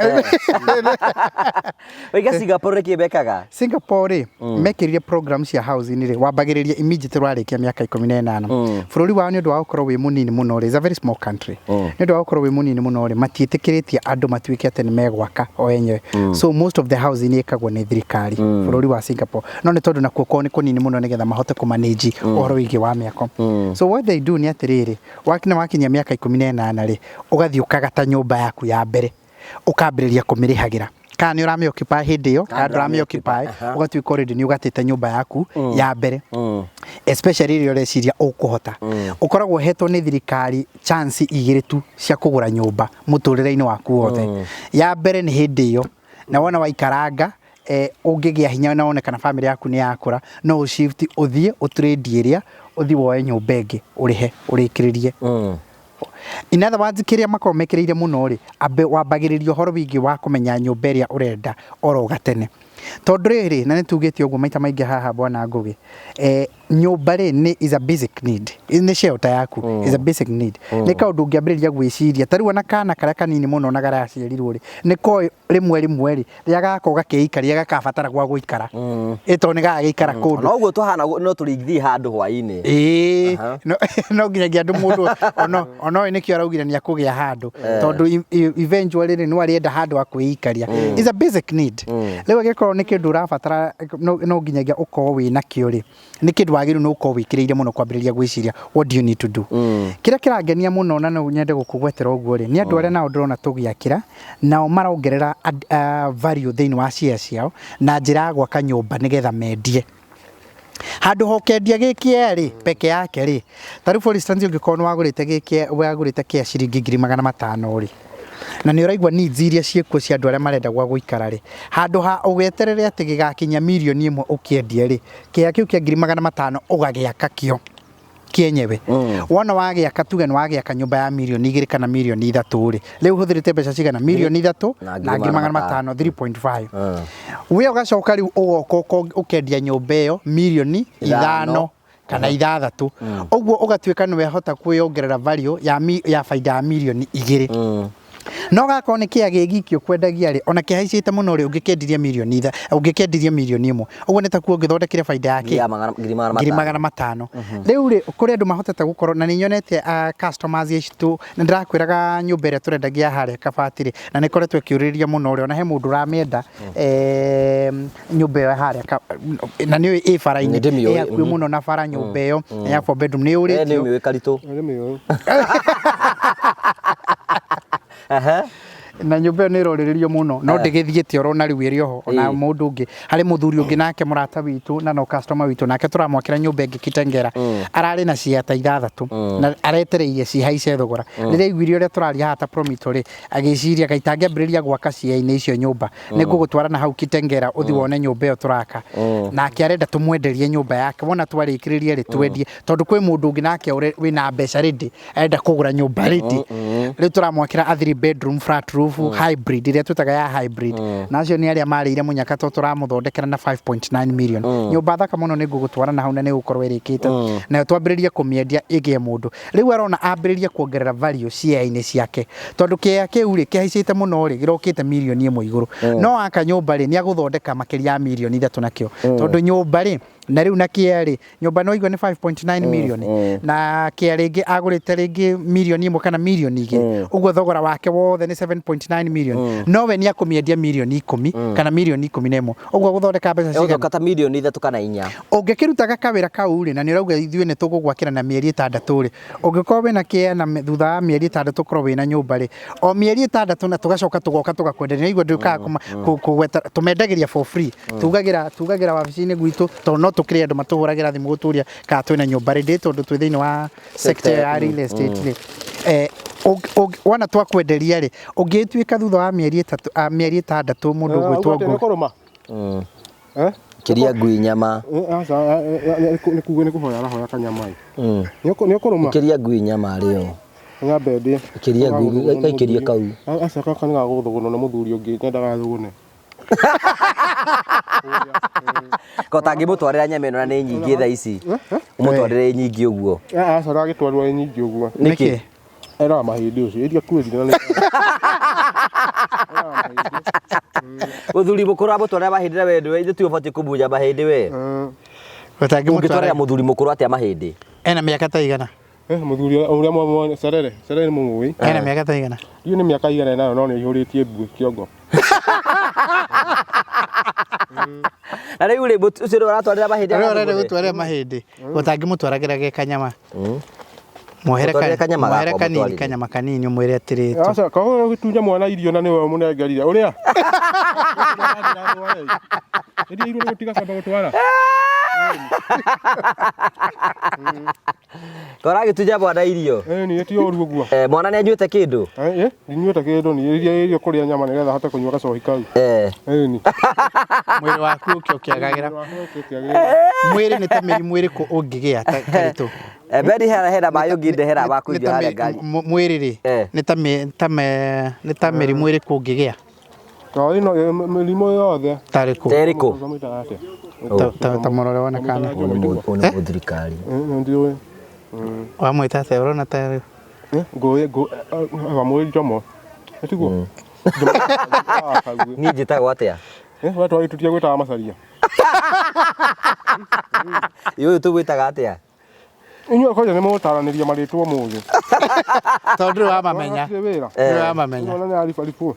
Waiga Singapore nĩkĩ mekaga? Singapore rĩ, mekĩrire program cia housing rĩ, wambagĩrĩria immediately warĩkia mĩaka 18. Bũrũri wao, nĩ ũndũ wa gũkorwo wĩ mũnini mũno rĩ, is a very small country, nĩ ũndũ wa gũkorwo wĩ mũnini mũno rĩ, matiĩtĩkĩrĩtie andũ matuĩke atĩ nĩ megwaka o enyewe. So most of the housing ĩkagwo nĩ thirikari bũrũri wa Singapore, no nĩ tondũ nakuo kwao nĩ kũnini mũno, nĩgetha mahote kũmanage ũhoro wĩgiĩ wa mĩako. So what they do nĩ atĩrĩrĩ, wakinya wakinyia mĩaka 18 rĩ, ũgathiĩ ũkagata nyũmba yaku ya mbere, ũkambĩrĩria kũmĩrĩhagĩra, kana nĩ ũramĩ occupy hĩndĩ ĩyo kana ndũramĩ occupy, ũgatuĩka already nĩ ũgatĩte nyũmba yaku ya mbere, especially rĩrĩa ũreciria ũkũhota. Ũkoragwo ũhetwo nĩ thirikari chance igĩrĩ tu cia kũgũra nyũmba mũtũrĩre-inĩ waku wothe. Ya mbere nĩ hĩndĩ ĩyo, na wona waikaranga, ũngĩgĩa hinya na wone kana family yaku nĩ yakũra, no ũshift ũthiĩ ũtrade ĩrĩa, ũthiĩ woe nyũmba ĩngĩ, ũrĩhe ũrĩkĩrĩrie. In other words, kĩrĩa makoragwo mekĩrĩire mũno rĩ, ambe wambagĩrĩria ũhoro wĩgiĩ wa kũmenya nyũmba ĩrĩa ũrenda oro gatene, tondũ rĩrĩ, na nĩ tugĩte ũguo maita maingĩ haha, bwana Ngũgĩ, nyũmba rĩ, nĩ is a basic need, nĩ shelter yaku, is a basic need. Nĩ kaũndũ ũngĩambĩrĩria gwĩciria ta rĩu ona kana karĩa kanini mũno na karaciarirwo rĩ, nĩ koĩ rĩmwe rĩmwe rĩ, rĩrĩa gagakorwo gakĩikaria gakabatara gwa gũikara, ĩ tondũ nĩ gagagĩikara kũndũ. No ũguo tũhana no tũrĩthiĩ handũ hwaĩ-inĩ. Ĩĩ, no nginyagia andũ mũndũ ona ũyũ nĩkĩo araugire nĩ akũgĩa handũ, tondũ eventually rĩ, no arĩenda handũ ha kwĩikaria. Is a basic need. Rĩu angĩkorwo nĩ kĩndũ ũrabatara, no nginyagia ũkorwo wĩ nakĩo rĩ, nĩ kĩndũ wagĩrĩirwo nĩ gũkorwo wĩkĩrĩire mũno kwambĩrĩria gwĩciria what do you need to do. Kĩrĩa kĩrangenia mũno na no nyende gũkũgwetera ũguo rĩ, nĩ andũ arĩa nao ndĩrona tũgĩakĩra nao marongerera value thĩinĩ wa share ciao na njĩra ya gwaka nyũmba nĩgetha mendie handũ ha ũkendia gĩkĩea rĩ peke yake rĩ. Ta rĩu for instance, ũngĩkorwo nĩ wagũrĩte gĩkĩ, wagũrĩte kĩa ciringi 500,000 rĩ, na nĩ ũraigua needs iria ciĩkuo cia andũ arĩa marenda gwa gũikara rĩ, handũ ha ũgeterere atĩ gĩgakinya 1 million ũkĩendie rĩ, kĩea kĩu kĩa 500,000 ũgagĩaka kĩo kĩenyewe. Wona wagĩaka, tuge nĩ wagĩaka nyũmba ya 2 million kana 3 million rĩ, rĩu ũhũthĩrĩte mbeca cigana? 3 million na na 500,000, 3.5. We ũgacoka rĩu ũgoka ũkendia nyũmba ĩyo 5 million. Kana 6. Ũguo ũgatuĩka nĩ wehota kwĩyongerera value ya baida ya mirioni 2. No gakorwo nĩ kĩa gĩ giki ũkwendagia rĩ, ona kĩhaicĩte mũno rĩ, ũngĩkĩendirie ũngĩkĩendirie mirioni 1. Ũguo nĩ takuo ũngĩthondekire baida ya Ngiri kĩ? ya ngiri magana Ngiri matano. 500. Rĩu rĩ, kũrĩ andũ mahotete gũkorwo na nĩ nyonete customers aitũ, nĩ ndĩrakwĩraga nyũmba ĩrĩa tũrendagia harĩa Kabati rĩ, na nĩ ĩkoretwo ĩkĩũrĩrĩria mũno rĩ, ona he mũndũ ũramĩenda nyũmba ĩyo harĩa na nĩ ĩ bara-inĩ. Nĩ ndĩmĩũĩ, Ĩ hakuhĩ mũno na bara nyũmba ĩyo ya four bedroom nĩ Eh, yũrĩtio. nĩ ũmĩũĩ Karitũ. Nĩ Na nyũmba ĩyo nĩ ĩrorĩrĩrio mũno, no ndĩgĩthiĩte oro na rĩu ĩrĩ oho. Ona mũndũ ũngĩ, harĩ mũthuri ũngĩ nake mũrata witũ na no customer witũ, nake tũramwakĩra nyũmba ĩngĩ Kitengela, ararĩ na cia ta 6 na aretereirie cihaice thogora. Rĩrĩa aiguire ũrĩa tũraria haha ta Promito rĩ, agĩciria kaĩ tangĩambĩrĩria gwaka cia-inĩ icio nyũmba, nĩ ngũgũtwara na hau Kitengela ũthiĩ wone nyũmba ĩyo tũraka. Nake arenda tũmwenderie nyũmba yake, wona twarĩkĩrĩria rĩ, twendie, tondũ kwĩ mũndũ ũngĩ nake wĩna mbeca ready, arenda kũgũra nyũmba ready. Rĩu tũramwakĩra a three bedroom flat roof hybrid, ĩrĩa twĩtaga ya hybrid, na acio nĩ arĩa marĩire mũnyaka, to tũramũthondekera na 5.9 million. Nyũmba thaka mũno, nĩ ngũgũtwara na hau na nĩ gũkorwo ĩrĩkĩte, nayo twambĩrĩrie kũmĩendia ĩgĩe mũndũ. Rĩu arona ambĩrĩrie kuongerera value share-inĩ ciake, tondũ kĩea kĩu rĩ kĩhaicĩte mũno rĩ, gĩrokĩte mirioni 1 igũrũ, no aka nyũmba rĩ, nĩ agũthondeka makĩria ya mirioni 3 nakĩo, tondũ nyũmba rĩ, na rĩu na kĩea rĩ, nyũmba no igua nĩ 5.9 million, na kĩa rĩngĩ agũrĩte rĩngĩ mirioni 1 kana mirioni 2, ũguo thogora wake wothe nĩ 7.9 million, no we nĩ akũmĩendia mirioni 10 kana mirioni 11, ũguo gũthondeka mbeca cigana? Ĩgũthondeka ta mirioni 3 kana 4. Ũngĩkĩrutaga kawĩra kau rĩ, na nĩ ũrauga ithuĩ nĩ tũgũgwakĩra na mĩeri 6 rĩ, ũngĩkorwo wĩna kĩea na thutha wa mĩeri 6 ũkorwo wĩna nyũmba rĩ, o mĩeri 6 na tũgacoka tũgoka tũgakwenderia, nĩ igua ndũkaga kũgweta, tũmendagĩria for free. Tugagĩra wabici-inĩ gwitũ, tondũ no tũkĩrĩ andũ matũhũragĩra thimũ gũtũria kana twĩna nyũmba rĩ, tondũ twĩ thĩinĩ wa sector ya real estate rĩ, wona twakwenderia rĩ, ũngĩtuĩka thutha wa mĩeri 3, mĩeri 6, mũndũ ũgwĩtwo Nĩ Ngũgĩ. kũrũma. Eh? Kĩria ngui nyama. Aca, nĩ kuga nĩ kũhoya arahoya kanyama ĩ. Nĩ ũkũrũma. Kĩria ngui nyama rĩo. Nyambe ndĩe. Ĩkĩria ngui, gaikĩrie kau. Aca, gaka nĩ gagũthũgũnwo nĩ mũthuri ũngĩ, nyendaga thũgũne. Ko tangĩmũtwarĩra nyama ĩno na nĩ nyingĩ thaa ici, ũmũtwarĩre nyingĩ ũguo? Aca, ndagĩtwarwo ĩ nyingĩ ũguo. Nĩkĩ? Eraga mahĩndĩ ũcio. Iria kuĩrire na nĩ. Mũthuri mũkũrũ amũtwarĩra mahĩndĩ na we ndũĩ, ithuĩ tiwe ũbatiĩ kũmunya mahĩndĩ we. Ũngĩtwarĩra mũthuri mũkũrũ atĩa mahĩndĩ? Ena mĩaka ta igana? Mũthuri ũrĩa mwa Cerere, Cerere nĩ mũmũĩ. Ena mĩaka ta igana? Ndiũĩ nĩ mĩaka igana enayo, no nĩ aihũrĩtie mbuĩ kĩongo. Na rĩu rĩ, ũcio nĩwe ũratwarĩra mahĩndĩ Rĩu ũrenda agathũgũne? gũtwarĩra mahĩndĩ, ũtangĩmũtwaragĩra ge kanyama, muohere Mũtwarĩre kanyama muohere gakwa, kanini mũtwarĩre. Kanyama kanini, ũmwĩre atĩrĩ Aca, koguo ũgĩtunya mwana irio na nĩwe ũmũnengerire. Ũrĩa? Iria irio nĩ gũtiga kwamba gũtwara. Ko ũragĩtunya mwana irio? Ĩĩ niĩ ti ũru ũguo. Eh, mwana nĩ anyuĩte kĩndũ? Eh, ndinyuĩte kĩndũ niĩ, iria irio kũrĩa nyama nĩgetha hote kũnyua gacohi kau. Ĩĩ ni. Mwĩrĩ waku ũkĩ ũkĩagagĩra. Mwĩrĩ nĩ ta mĩrimũ ĩrĩkũ ũngĩgĩa ta Karitũ? Eh, Beni hena maĩ ũngĩndehera ma kũnyua harĩa ngari. Mwĩrĩ rĩ, nĩ ta mĩrimũ ĩrĩkũ ũngĩgĩa? To ĩno mĩrimũ yothe. Ta ĩrĩkũ? Ta ĩrĩkũ? Mamĩtaga atĩa? Ta mũrore wone kana Ũyũ nĩ mũthirikari. Ndiũĩ. Wamwĩta atĩa ũrona ta rĩu? Ngũĩ wamwĩri Njomo. Ĩtiguo? Niĩ njĩtagwo atĩa? We twagĩtutia gwĩtaga Macaria. Ũyũ tũgwĩtaga atĩa? Inyuĩ kwanja nĩ mũgũtaranĩria marĩtwa ũmũthĩ. Tondũ ndũrĩ wamamenya. Hatirĩ wĩra. Ndũrĩ wamamenya. Ũrona nĩ aribaribu.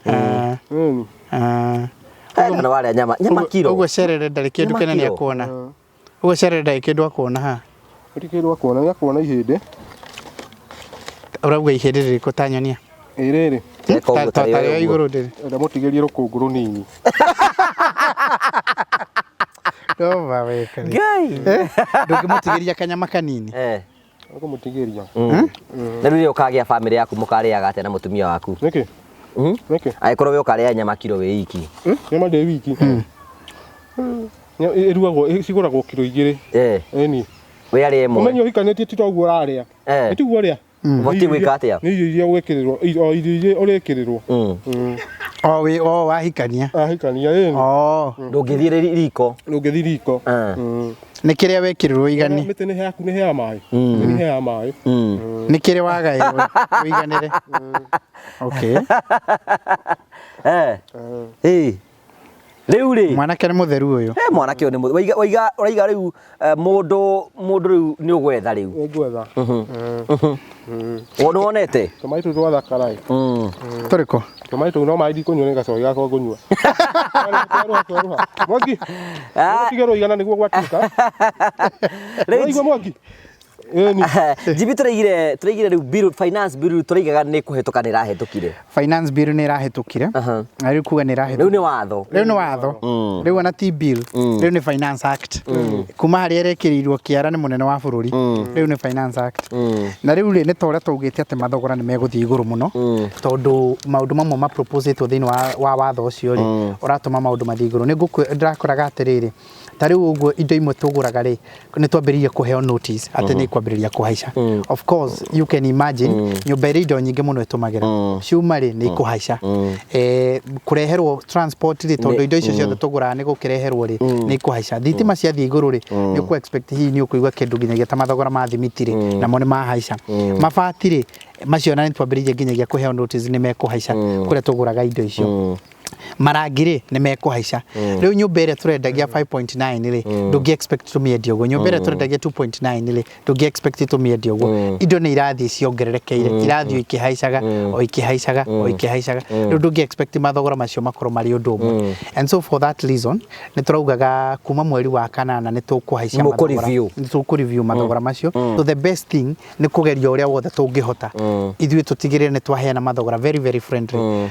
Ĩni. Na nĩ warĩa nyama nyama kiro. Ũguo Cerere ndarĩ kĩndũ Nyama kĩnene kiro. akuona. Ũguo Cerere ndarĩ kĩndũ akuona ha. Gũtirĩ kĩndũ akuona, nĩ akuona ihĩndĩ. Ũrauga ihĩndĩ rĩrĩkũ, ta nyonia? Ĩ rĩrĩ. Eka ũguo Ta tarĩ tarĩ ũguo. igũrũ ndĩrĩ. Ndamũtigĩrie rũkũngũ rũnini. Ndova we Karitũ. Ngai. Ndũngĩmũtigĩria kanyama kanini? Eh. Ũkũmũtigĩria. Na rĩu rĩrĩa ũkagĩa bamĩrĩ yaku mũkarĩaga atĩa na mũtumia waku? Nĩkĩ? Nĩkĩ? Angĩkorwo we ũkarĩa nyama kiro wĩ iki. Nyama ndĩ wiki. Ĩrugagwo, cigũragwo kiro 2. Ĩni. We arĩa ĩmwe. Ũmenye ũhikanĩtie ti toguo ũrarĩa. Ĩtiguo ũrĩa? Ũbatiĩ gwĩka atĩa? Nĩ irio iria ũgwĩkĩrĩrwo, o irio iria ũrĩkĩrĩrwo. O wĩ o wahikania. Ahikania ĩni. O. Ndũngĩthiĩ riko. Ndũngĩthiĩ riko. Nĩ kĩrĩa wekĩrirwo ũiganie. Mĩtĩ nĩ yaku nĩ heaga maĩ. Nĩ heaga maĩ. Nĩ kĩrĩa wagaĩrwo ũiganĩre. Okay. Eh. Eh. Rĩu rĩ. Mwanake nĩ mũtheru ũyũ. Eh, mwanake ũyũ nĩ waiga waiga ũraiga rĩu eh, mũndũ mũndũ rĩu nĩ ũgwetha rĩu. Nĩ ngwetha. Wo nĩ wonete? Tũmaĩ tũu twathakara ĩ. Tũrĩkũ? Tũmaĩ tũu no maĩ ndikũnyua nĩ gacohi gakwa ngũnyua. Tweruha tweruha. Mwangi. Ah. Tige rũigana nĩguo gwatuĩka. Rĩu Ũraigua Mwangi? Ĩni. Jibi tũraigire tũraigire rĩu bill finance bill tũraigaga nĩ kũhetũka nĩ ĩrahetũkire. Finance bill nĩ ĩrahetũkire. Aha. Na rĩu kuga nĩ Rĩu ĩrahetũkire. nĩ watho. Rĩu nĩ watho. Rĩu ona ti bill. Rĩu nĩ Finance Act. Kuma harĩa ĩrekĩrĩirwo kĩara nĩ mũnene wa bũrũri. Rĩu nĩ Finance Act. Na rĩu rĩ nĩ ta ũrĩa twaugĩte atĩ mathogora nĩ megũthiĩ igũrũ mũno. Tondũ maũndũ mamwe maproposĩtwo thĩinĩ wa watho ũcio rĩ ũratũma maũndũ mathiĩ igũrũ. Nĩ ndĩrakoraga atĩrĩrĩ ta rĩu ũguo indo imwe tũgũraga rĩ nĩ twambĩrĩirie kũheo notice atĩ nĩ ikwambĩrĩria kũhaica. Of course you can imagine nyũmba ĩrĩ indo nyingĩ mũno ĩtũmagĩra ciuma rĩ nĩ ikũhaica. Kũreherwo transport rĩ tondũ indo icio ciothe tũgũraga nĩ gũkĩreherwo rĩ nĩ ikũhaica. Thitima ciathiĩ igũrũ rĩ nĩ ũkũ expect hihi nĩ ũkũigua kĩndũ nginyagia ta mathogora ma thimiti rĩ namo nĩ mahaica. Mabati rĩ macio na nĩ twambĩrĩirie nginyagia kũheo notice nĩ mekũhaica kũrĩa tũgũraga indo icio. Marangi rĩ nĩ mekũhaica. Rĩu nyũmba ĩrĩa tũrendagia 5.9 rĩ ndũngĩ expect tũmĩendie ũguo. Nyũmba ĩrĩa tũrendagia 2.9 rĩ ndũngĩ expect tũmĩendie ũguo. Indo nĩ irathiĩ ciongererekeire, irathiĩ o ikĩhaicaga o ikĩhaicaga o ikĩhaicaga. Rĩu ndũngĩ expect mathogora macio makorwo marĩ ũndũ ũmwe. And so for that reason nĩ tũraugaga kuma mweri wa kanana nĩ tũkũhaica Mũkũ mathogora. review. Nĩ tũkũ review mathogora macio. So the best thing nĩ kũgeria ũrĩa wothe tũngĩhota ithuĩ tũtigĩrĩre nĩ twaheana mathogora very very friendly.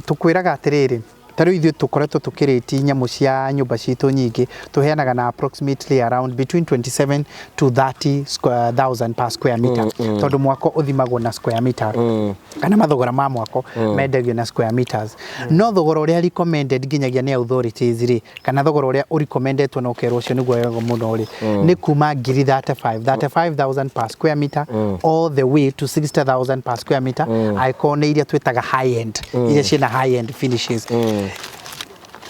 Tũkwĩraga atĩrĩrĩ ta rĩu ithuĩ tũkoretwo tũkĩrĩti nyamũ cia nyũmba citũ nyingĩ tũheanaga na approximately around between 27 to 30 thousand per square meter tondũ mwako ũthimagwo na square meter kana mathogora ma mwako mendagio na square meters no thogora ũrĩa recommended nginyagia nĩ authorities rĩ kana thogora ũrĩa ũrecommendetwo na ũkerwo ũcio nĩguo wega mũno rĩ nĩ kuma ngiri 35 35000 per square meter all the way to 60000 per square meter angĩkorwo nĩ iria twĩtaga high end iria ciĩna high end finishes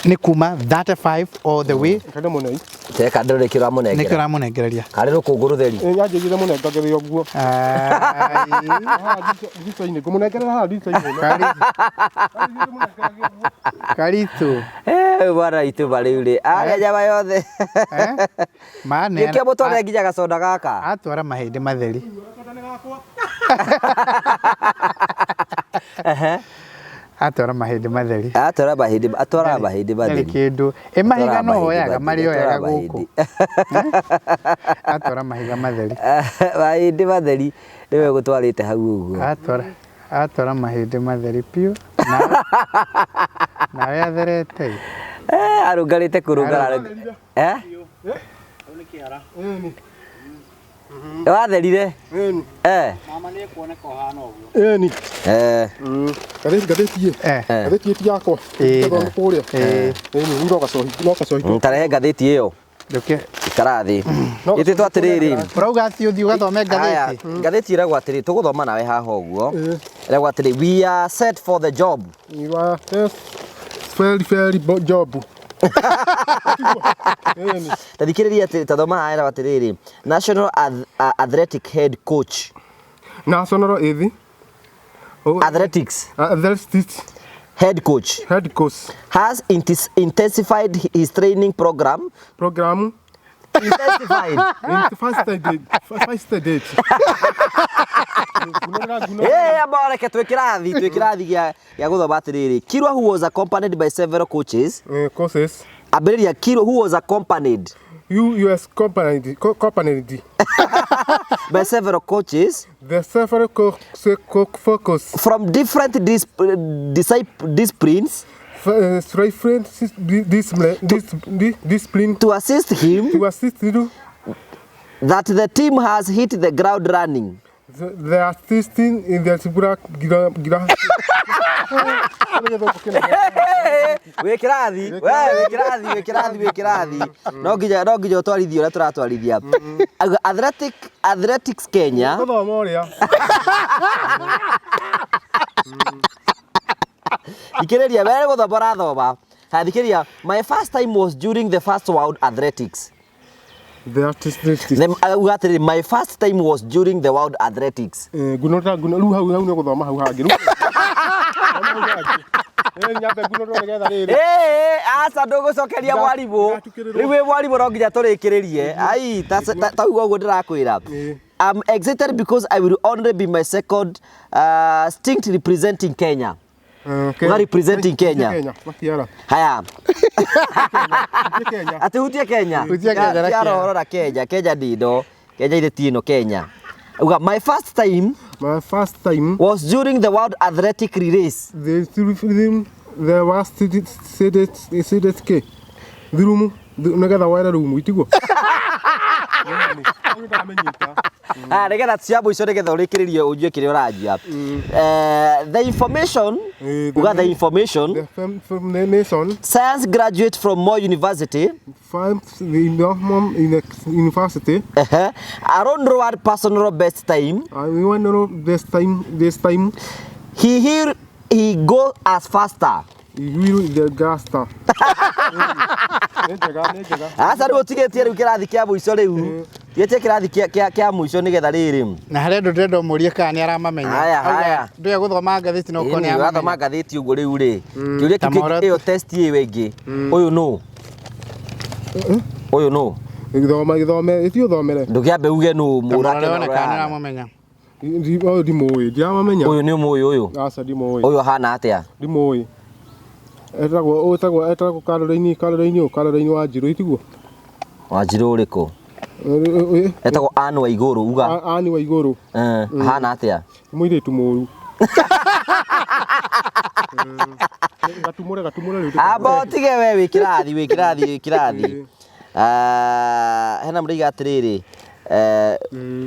nĩ kuma 35 all the way Kende mũnei. Teka ndore kĩrĩa nĩkĩo ũramũnengera. ũramũnengereria. Karĩ rũkũngũ rũtheri. Ĩ nyanjĩrire mũnengagĩre ũguo. Ai, Haha ndirica-inĩ ngũmũnengerera haha ndirica-inĩ. Karitu. Eh, bwana itũma rĩu rĩ. Arĩa nyama yothe. Eh? Maneana- Nĩkĩo mũtwarĩre nginya gaconda gaka. atwara mahĩndĩ matheri. Ehe. Atwara mahĩndĩ matheri. Atwara mahĩndĩ atwaraga mahĩndĩ Ndarĩ matheri. kĩndũ. Ĩ mahiga Atwaraga no mahĩndĩ oyaga matheri, marĩa oyaga atwaraga gũkũ. mahĩndĩ. Atwara mahiga matheri. Mahĩndĩ matheri nĩwe gũtwarĩte hau ũguo. Atwara atwara mahĩndĩ matheri piũ. Nawe atherete. Eh, arũngarĩte kũrũngara. Eh? Ĩni. Watherire? Ĩni. Eh. Ĩni. Eh. Ngathĩti ngathĩti ĩ. Eh. Ngathĩti ĩ ti yakwa. Ĩ. Ngathoma kũrĩa. Ĩ. Ĩni rĩu no gacohi no gacohi. Tarehe ngathĩti ĩyo. Ndũke. Ikara thĩ. No Ĩtĩtwo atĩrĩrĩ. Ũrauga atĩ ũthiĩ ũgathome Aya, ngathĩti. ngathĩti ĩragwo atĩrĩ tũgũthoma nawe haha ũguo. Ĩragwo atĩrĩ we are set for the job. You are yes, very very job. Ĩni. Ta thikĩrĩria atĩ ta thoma haha ĩragwo atĩrĩrĩ National Athletic Head Coach National ĩthi. Athletics Athletics Head Coach head coach has intensified his training program program intensified in first date first date. Eh, amba reke twĩ kĩrathi twĩ kĩrathi gĩa gĩa gũthoma atĩrĩrĩ Kirwa who was accompanied by several coaches Courses ambĩrĩria Kirwa who was accompanied US company company by several coaches the several focus from different disciplines different discipline to assist him to assist you that the team has hit the ground running. The assisting in the gira gira gira Wĩ kĩrathi, we wĩ kĩrathi, wĩ kĩrathi, wĩ kĩrathi. No nginya no nginya ũtwarithie ũrĩa tũratwarithia. Auga, Athletics Kenya Gũthoma ũrĩa thikĩrĩria we nĩ gũthoma ũrathoma. Haya thikĩrĩria, my first time was during the first World Athletics. The artist. Then auga atĩrĩrĩ, my first time was during the World Athletics. Nguno nguno rĩu hau hau nĩ gũthoma hau hangĩ. Rĩu. Hau hangĩ. Nyambe nguno nĩgetha rĩrĩ. Ĩĩ, aca ndũgũcokeria mwarimũ. Ndatukĩrĩrwo. Rĩu wĩ mwarimũ no nginya tũrĩkĩrĩrie. Ai, ta uga ũguo ndĩrakwĩra. Ĩĩ. I'm excited because I will only be my second stint representing Kenya. Uga representing Kenya. Kenya. Makiara. Haya, Hutie Kenya. atĩ hutie Kenya. Hutie Kenya na Tiara kĩara. ũhoro na Kenya. Kenya ndindo. Kenya irĩ ti ĩno Kenya. Uga my first time My first time was during the World Athletic Race. the the was seated seated k. The room nĩgetha were room itiguo. Ndamenyita. Ah, nĩgetha cia mũico nĩgetha ũrĩkĩrĩrie ũnjue kĩrĩa ũranjia. The information, uga the information, The from the nation science graduate from Moi University, five the in the university. uh-huh, around road personal best time, I we want to know this time this time he here he go as faster. he will the gasta. Nĩ njega nĩ njega. Aca rĩu ũtigĩtie rĩu kĩrathi kĩa mũico rĩu. Tigĩtie kĩrathi kĩa mũico nĩgetha rĩrĩ. Na harĩa andũ ndĩrenda ũmũrie kana nĩ aramamenya. Haya, Auga, haya. Ndũya gũthoma ngathĩti no ũkorwo nĩ Ĩni, ũrathoma aramamenya. ngathĩti ũguo rĩu rĩ. Kĩũria Ta kĩu mohoro- ĩyo test ĩyo ĩngĩ. Ũyũ nũ? Ũyũ nũ? Gĩthoma gĩthome ĩti ũthomere. Ndũkĩambe uge nũ Ta mũrake mũrore na one kana nĩ ũrĩa. aramũmenya. Ũyũ ndimũĩ ndiramamenya. Ũyũ nĩ ũmũĩ ũyũ. Aca ndimũĩ. Ũyũ ahana atĩa? Ndimũĩ. Etagwo etagwo etagwo Caroline Caroline ũ Caroline Wanjirũ itiguo. Wanjirũ ũrĩkũ? Etagwo Anne Waigũrũ uga. Ani wa igũrũ Ahana atĩa? mũirĩtu mũru. Gatumũre gatumũre rĩu. Amba ũtige we wĩ kĩrathi wĩ kĩrathi wĩ kĩrathi. Hena mũraiga atĩrĩrĩ,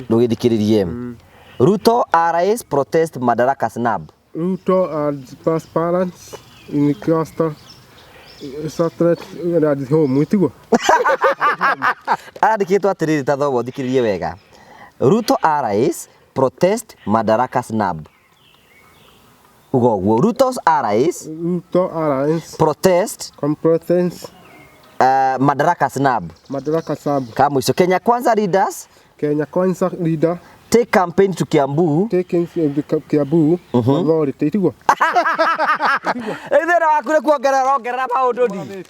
ndũgĩthikĩrĩrie. Ruto RIS protest Madaraka snub. Ruto and parents in cluster satellite at home itiguo. Andĩkĩtwo atĩrĩrĩ ta thoma ũthikĩrĩrie wega. Ruto RIS protest Madaraka snub. Uga ũguo Ruto's RIS Ruto RIS protest competence Madaraka snub. Madaraka sub Ka mũico Kenya Kwanza leaders Kenya Kwanza leader take campaign to Kiambu. taking the Kiambu authority itiguo. Rĩu thĩna waku nĩ kuongerera ũrongerera maũndũ ndi.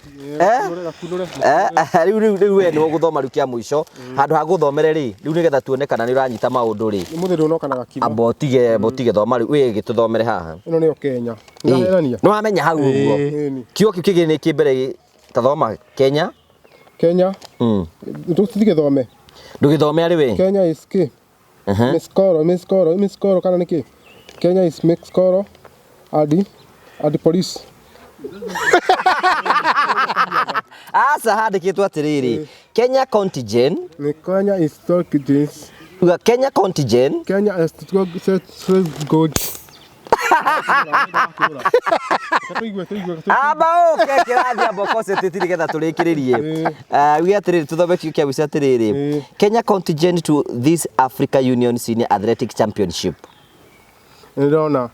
Rĩu rĩu rĩu we nĩ ũgũthoma rĩu kĩa mũico handũ ha gũthomere rĩ rĩu nĩgetha tuone kana nĩ ũranyita maũndũ rĩ Mũthĩ ndũnoka na gakima. amba ũtige amba ũtige thoma rĩu wĩ gĩtũthomere haha. Ĩno nĩyo Kenya. Nĩraherania. Nĩ wamenya hau ũguo. Ĩni. Kiugo kĩu kĩngĩ nĩ kĩ mbere ta thoma Kenya. Kenya tũtigĩthome. Ndũgĩthome arĩ we. Kenya is key. Miss Coro, Miss Coro, Miss Coro kana nĩkĩ? Kenya is Miss Coro and and police. Aca handĩkĩtwo atĩrĩrĩ Kenya contingent Nĩ Kenya is Turkish. uga Kenya contingent Kenya is good. Tũigue tũigue. Amba ũke kĩrathi amba ũconcentrate nĩgetha tũrĩkĩrĩrie. Uge atĩrĩrĩ tũthome kiugo kĩa mũico atĩrĩrĩ Kenya contingent to this Africa Union Senior Athletic Championship. Nĩndĩrona.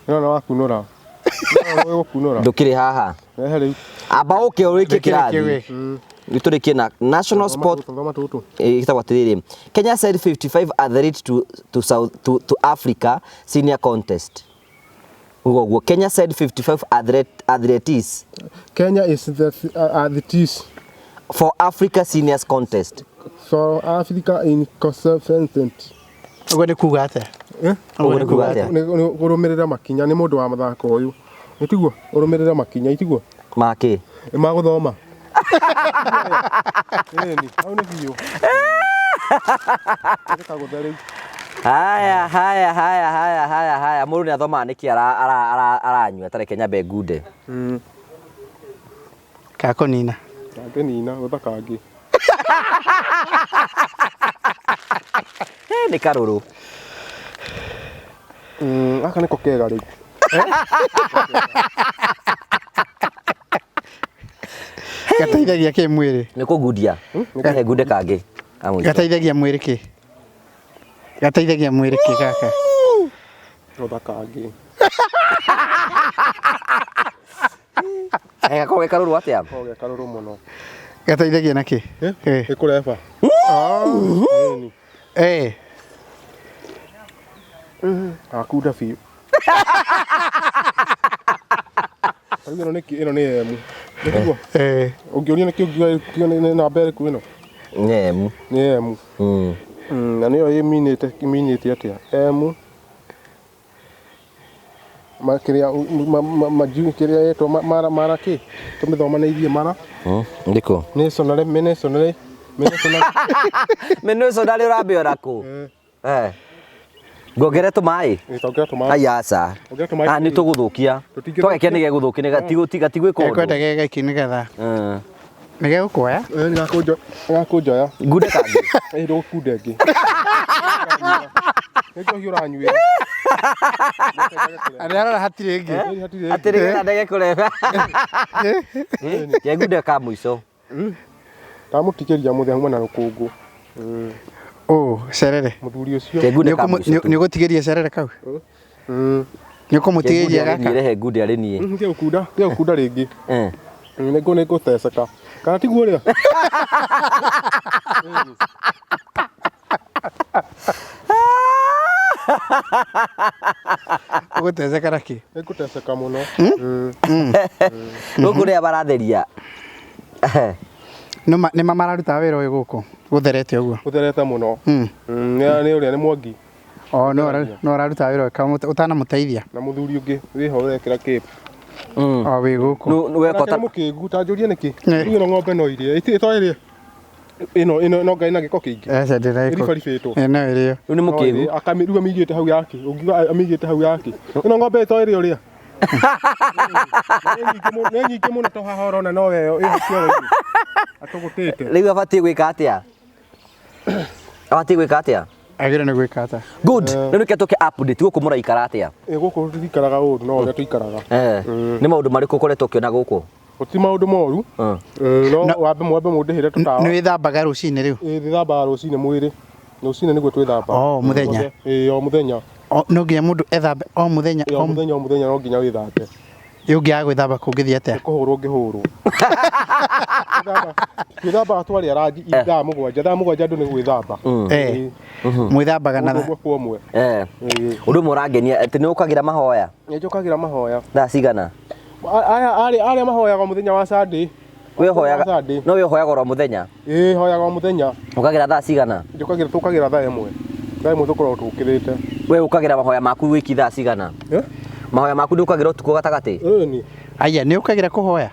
Nĩndĩrona wakunũra. Nĩndĩrona gũkunũra. Ndũkĩrĩ haha. Rehe rĩu. Amba ũke ũrĩkie Rĩkĩrĩkie kĩrathi. we. Rĩu tũrĩkie na National Sport Thoma tũtũ. Ĩtagwo atĩrĩrĩ Kenya sent 55 athletes to, South, to Africa Senior Contest. Uguo ũguo Kenya sent 55 athletes Kenya is the athletes for Africa Seniors Contest. for Africa in consent. Ũguo nĩ kuga atĩa? Eh? Ũguo nĩ kuga atĩa? Nĩ kũrũmĩrĩra makinya nĩ mũndũ wa mũthako ũyũ. Nĩ tiguo ũrũmĩrĩre makinya itiguo Makĩ. nĩ magũthoma. Ĩni, hau nĩ biũ. Kagũthe rĩu. Haya haya haya haya haya haya mũndũ nĩ athomaga nĩkĩ aranyua tareke nyambe ngunde. Ka kũnina. Kangĩnina gũtha kangĩ. Nĩ karũrũ. Gaka nĩko kega rĩu. Gateithagia kĩ mwĩrĩ? Nĩ kũngundia. Kahe ngunde kangĩ. Ka mũico. Gateithagia mwĩrĩ kĩ? Gateithagia mwĩrĩ kĩ gaka? Gũtha kangĩ. Gakorwo ge karũrũ atĩa? Ko ge karũrũ mũno. Gateithagia na kĩ? Eh? Eh. Ĩkũreba. Ĩni. Eh. Akunda biũ. Rĩu ĩno nĩ kĩ- ĩno nĩ emu. Nĩguo. Eh. Ũngĩũria nĩkĩ ũngiuga ũngiuga nĩ namba ĩrĩkũ ĩno? Nĩ M. Nĩ emu. Mm. Na nĩyo ĩminĩte ĩminĩte atĩa? Emu ma kĩrĩa ma- ma- ma- kĩrĩa yetwo ma- mara mara kĩ? Tũmĩthomanĩirie mara. Ndĩkũ? Missionary, missionary, missionary. Missionary ũrambĩora kũ? Eh. Ngongere tũmaĩ? Ongera tũmaĩ. Ai aca. Ongera tũmaĩ. Ah, nĩ tũgũthũkia. Tũtingĩthũkia. Twagĩkia nĩ gegũthũkia nĩ gatigwĩka ũndũ. Ekwenda ge gaiki nĩgetha Mm. nĩ gegũkuoya. Eh, nĩgakũnjoya. Ngunde kangĩ. Ĩ ndũgũkunda ĩngĩ. Nĩ njohi ũranyuĩra. Arĩa arora hatirĩ ĩngĩ. Ĩ, hatirĩ ĩngĩ. Atĩ nĩgetha ndege kũreba. Ke ngunde ka mũico. Ndamũtigĩria mũthenya auma na rũkũngũ. Ũ, cerere. Mũthuri ũcio. Ke ngunde ka mũico. Nĩ ũgũtigĩria cerere kau? Mm. Nĩ ũkũmũtigĩria Ke ngunde arĩ niĩ, gaka? rehe ngunde arĩ niĩ. Ndiga gũkunda, ndiga gũkunda rĩngĩ. Eh. Nĩngũ nĩngũteceka. Kana tiguo ũrĩa? Ũgũteceka na kĩ? Nĩngũteceka mũno. Gũkũ rĩrĩa baratheria. Nĩ ma mararutaga wĩra ũyũ gũkũ gũtherete ũguo? Gũtherete mũno. Mm. Nĩ ũrĩa nĩ Mwangi O no ũrarutaga wĩra ũyũ kana ũtanamũteithia? na mũthuri ũngĩ wĩho ũrekĩra kĩp. O wĩ gũkũ. Nũ weka Nake nĩ mũkĩngu ta njũrie nĩkĩ? Eh. Rĩu ĩno ng'ombe no ĩrĩe. Ĩto ĩrĩe. Ĩno ĩno no ngai na gĩko kĩingĩ. Aca ndĩra ĩko. Ĩribaribĩtwo. Eh, no ĩrĩo. Rĩu nĩ mũkĩgu. Rĩu amĩigĩte hau yake. Ũngiuga amĩigĩte hau yake. Ĩno ng'ombe ĩto ĩrĩo rĩa. Nĩ nyingĩ mũno to haha ũrona no ĩyo ĩho kĩoro-inĩ. Atũgũtĩte. Rĩu abatiĩ gwĩka atĩa? Abatiĩ gwĩka atĩa? Agĩrĩirwo nĩ gwĩka atĩa? Good. Rĩu nĩkĩo tũke update gũkũ mũraikara atĩa? Ĩ gũkũ tũtikaraga ũru no ũrĩa tũikaraga. Eh. Nĩ maũndũ marĩkũ ũkoretwo ũkĩona gũkũ? Gũtirĩ maũndũ moru. Mm. No wambe mwambe mũndĩhĩre tũtawa. Nĩ wĩthambaga rũcinĩ rĩu? Ĩ ndĩthambaga rũcinĩ mwĩrĩ. Rũcinĩ nĩguo twĩthambaga. O mũthenya? Ĩ o mũthenya. O, no nginya mũndũ ethambe o mũthenya Ĩ o mũthenya o mũthenya no nginya wĩthambe. Ĩ ũngĩaga gwĩthamba kũngĩthiĩ atĩa? Kũhũrwo ũngĩhũrwo. Twĩthambaga twarĩa ranji thaa mũgwanja. Thaa mũgwanja andũ nĩ gwĩthamba. Eh. Mwĩthambaga na Mũndũ ũmwe kwa ũmwe. Eh. Ĩ. Ũndũ ũmwe ũrangenia atĩ nĩ ũkagĩra mahoya Nĩ njũkagĩra mahoya. thaa cigana? Aya arĩa mahoyaga mũthenya wa Sunday. Wĩ ũhoyaga Sunday. no wĩ ũhoyaga oro mũthenya. Ĩ hoyaga o mũthenya. Ũkagĩra thaa cigana? Njũkagĩra tũkagĩra thaa ĩmwe. Thaa ĩmwe tũkoragwo tũkĩrĩte. We ũkagĩra mahoya maku wiki thaa cigana? Eh? Mahoya maku nĩ ũkagĩra ũtukũ gatagatĩ? Ĩni. Aya, nĩ ũkagĩra kũhoya?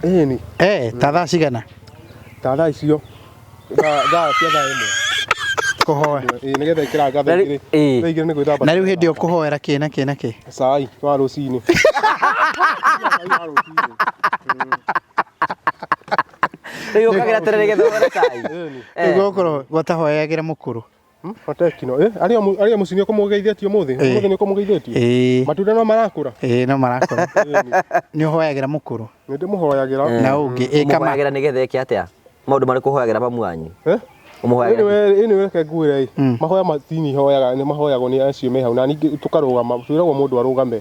Ĩni. Eh, ta thaa cigana? Ta thaa icio. Thaa cia thaa ĩmwe. Kũhoya. Ĩ nĩgetha ĩkĩranga thaa Na rĩu- igĩrĩ. ĩ. Thaa igĩrĩ nĩ gwĩthamba. Na rĩu hĩndĩ ĩyo ũkũhoera kĩ na kĩ na kĩ? Cai wa rũcinĩ. Cai wa rũcinĩ. Rĩu ũkagĩra tene nĩgetha ũhore cai. Ĩni. Rĩu gũkorwo gũtahoyagĩra mũkũrũ. Matekino. Eh, arĩa arĩa mũciĩ nĩ ũkũmũgeithĩtie ũmũthĩ? Ĩ. Ũmũthĩ nĩ ũkũmũgeithĩtie? Ĩĩ. Matunda no marakũra? Ĩĩ no marakũra. Ĩni. Nĩ ũhoyagĩra mũkũrũ. Nĩ ndĩmũhoyagĩra. Na ũngĩ ĩ kama Ũmũhoyagĩra nĩgetha eke atĩa? Maũndũ marĩkũ ũhoyagĩra mamu wanyu? Eh? Ũmũhoyagĩra Anyway, anyway, reke ngwĩre ĩ, mahoya matini hoyaga nĩ mahoyagwo nĩ acio me hau na ningĩ tũkarũgama twĩragwo mũndũ arũgame.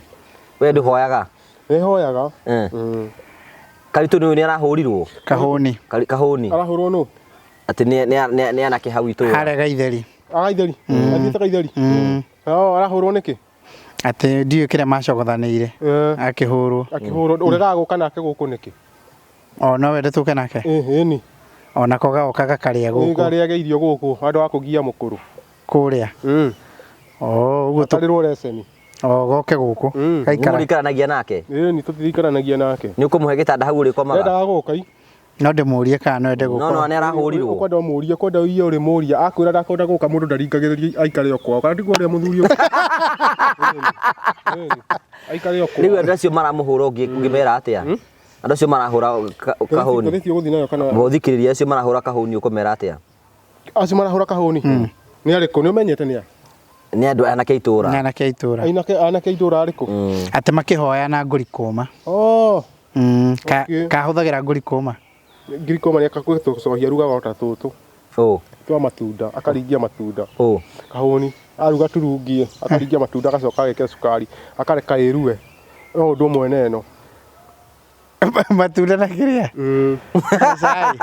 We ndũhoyaga? Nĩ hoyaga. Eh. Mm. Karitũ nĩ nĩ arahũrirwo? kahũni Kahũni. Arahũrwo nũ? Atĩ nĩ anake hau itũra. harĩa gaitheri. Agaitheri. Athiĩte gaitheri. Oh, arahũrwo nĩkĩ? Atĩ ndiũĩ kĩrĩa macogothanĩire. Eh. Akĩhũrwo. Akĩhũrwo ũregaga gũka nake gũkũ nĩkĩ? O no wende tũke nake. Ĩ ĩni. Onako gagoka gakarĩa gũkũ Ngarĩage irio gũkũ handũ ha kũgia mũkũrũ. kũrĩa. Mm. O ũguo tũ Atarĩrwo receni. o goke gũkũ. Mm. Gaikara. Mũrĩikaranagia nake? Ĩni tũtirikaranagia nake. Nĩ ũkũmũhe gĩtanda hau ũrĩkomaga? Ndendaga gũka i. No ndĩmũrie kana no ende No no gũkũ. nĩ arahũrirwo. Ũkwenda ũmũrie, ũkwenda ũiye ũrĩmũria, akwĩra ndakwenda gũka mũndũ ndaringagĩrĩria aikare o kwao. Kana tiguo ũrĩa mũthuri ũyũ? Ĩni. Ĩni. Aikare o kwao. Rĩu andũ acio maramũhũra ũngĩmera atĩa? Andũ acio marahũra kahũni. Ngathĩti ũgũthiĩ nayo kana Mũthikĩrĩria acio marahũra kahũni ũkũmera atĩa? acio marahũra kahũni. Nĩ arĩkũ? Nĩ ũmenyete nĩ a? Nĩ andũ anake itũra. Nĩ anake a itũra. Anake anake itũra arĩkũ? Atĩ makĩhoya na ngũri kũma. Oh, Mm, Okay. kahũthagĩra ngũri kũma. ngirikoma nĩ akagũcohia rugaga o ta tũtũ Ũ. twa matunda, akaringia matunda. Ũ. Kahũni aruga turungie, akaringia matunda agacoka agekĩra cukari, akareka ĩrue. No ũndũ ũmwe na ĩno. Matunda na kĩrĩa? Na cai.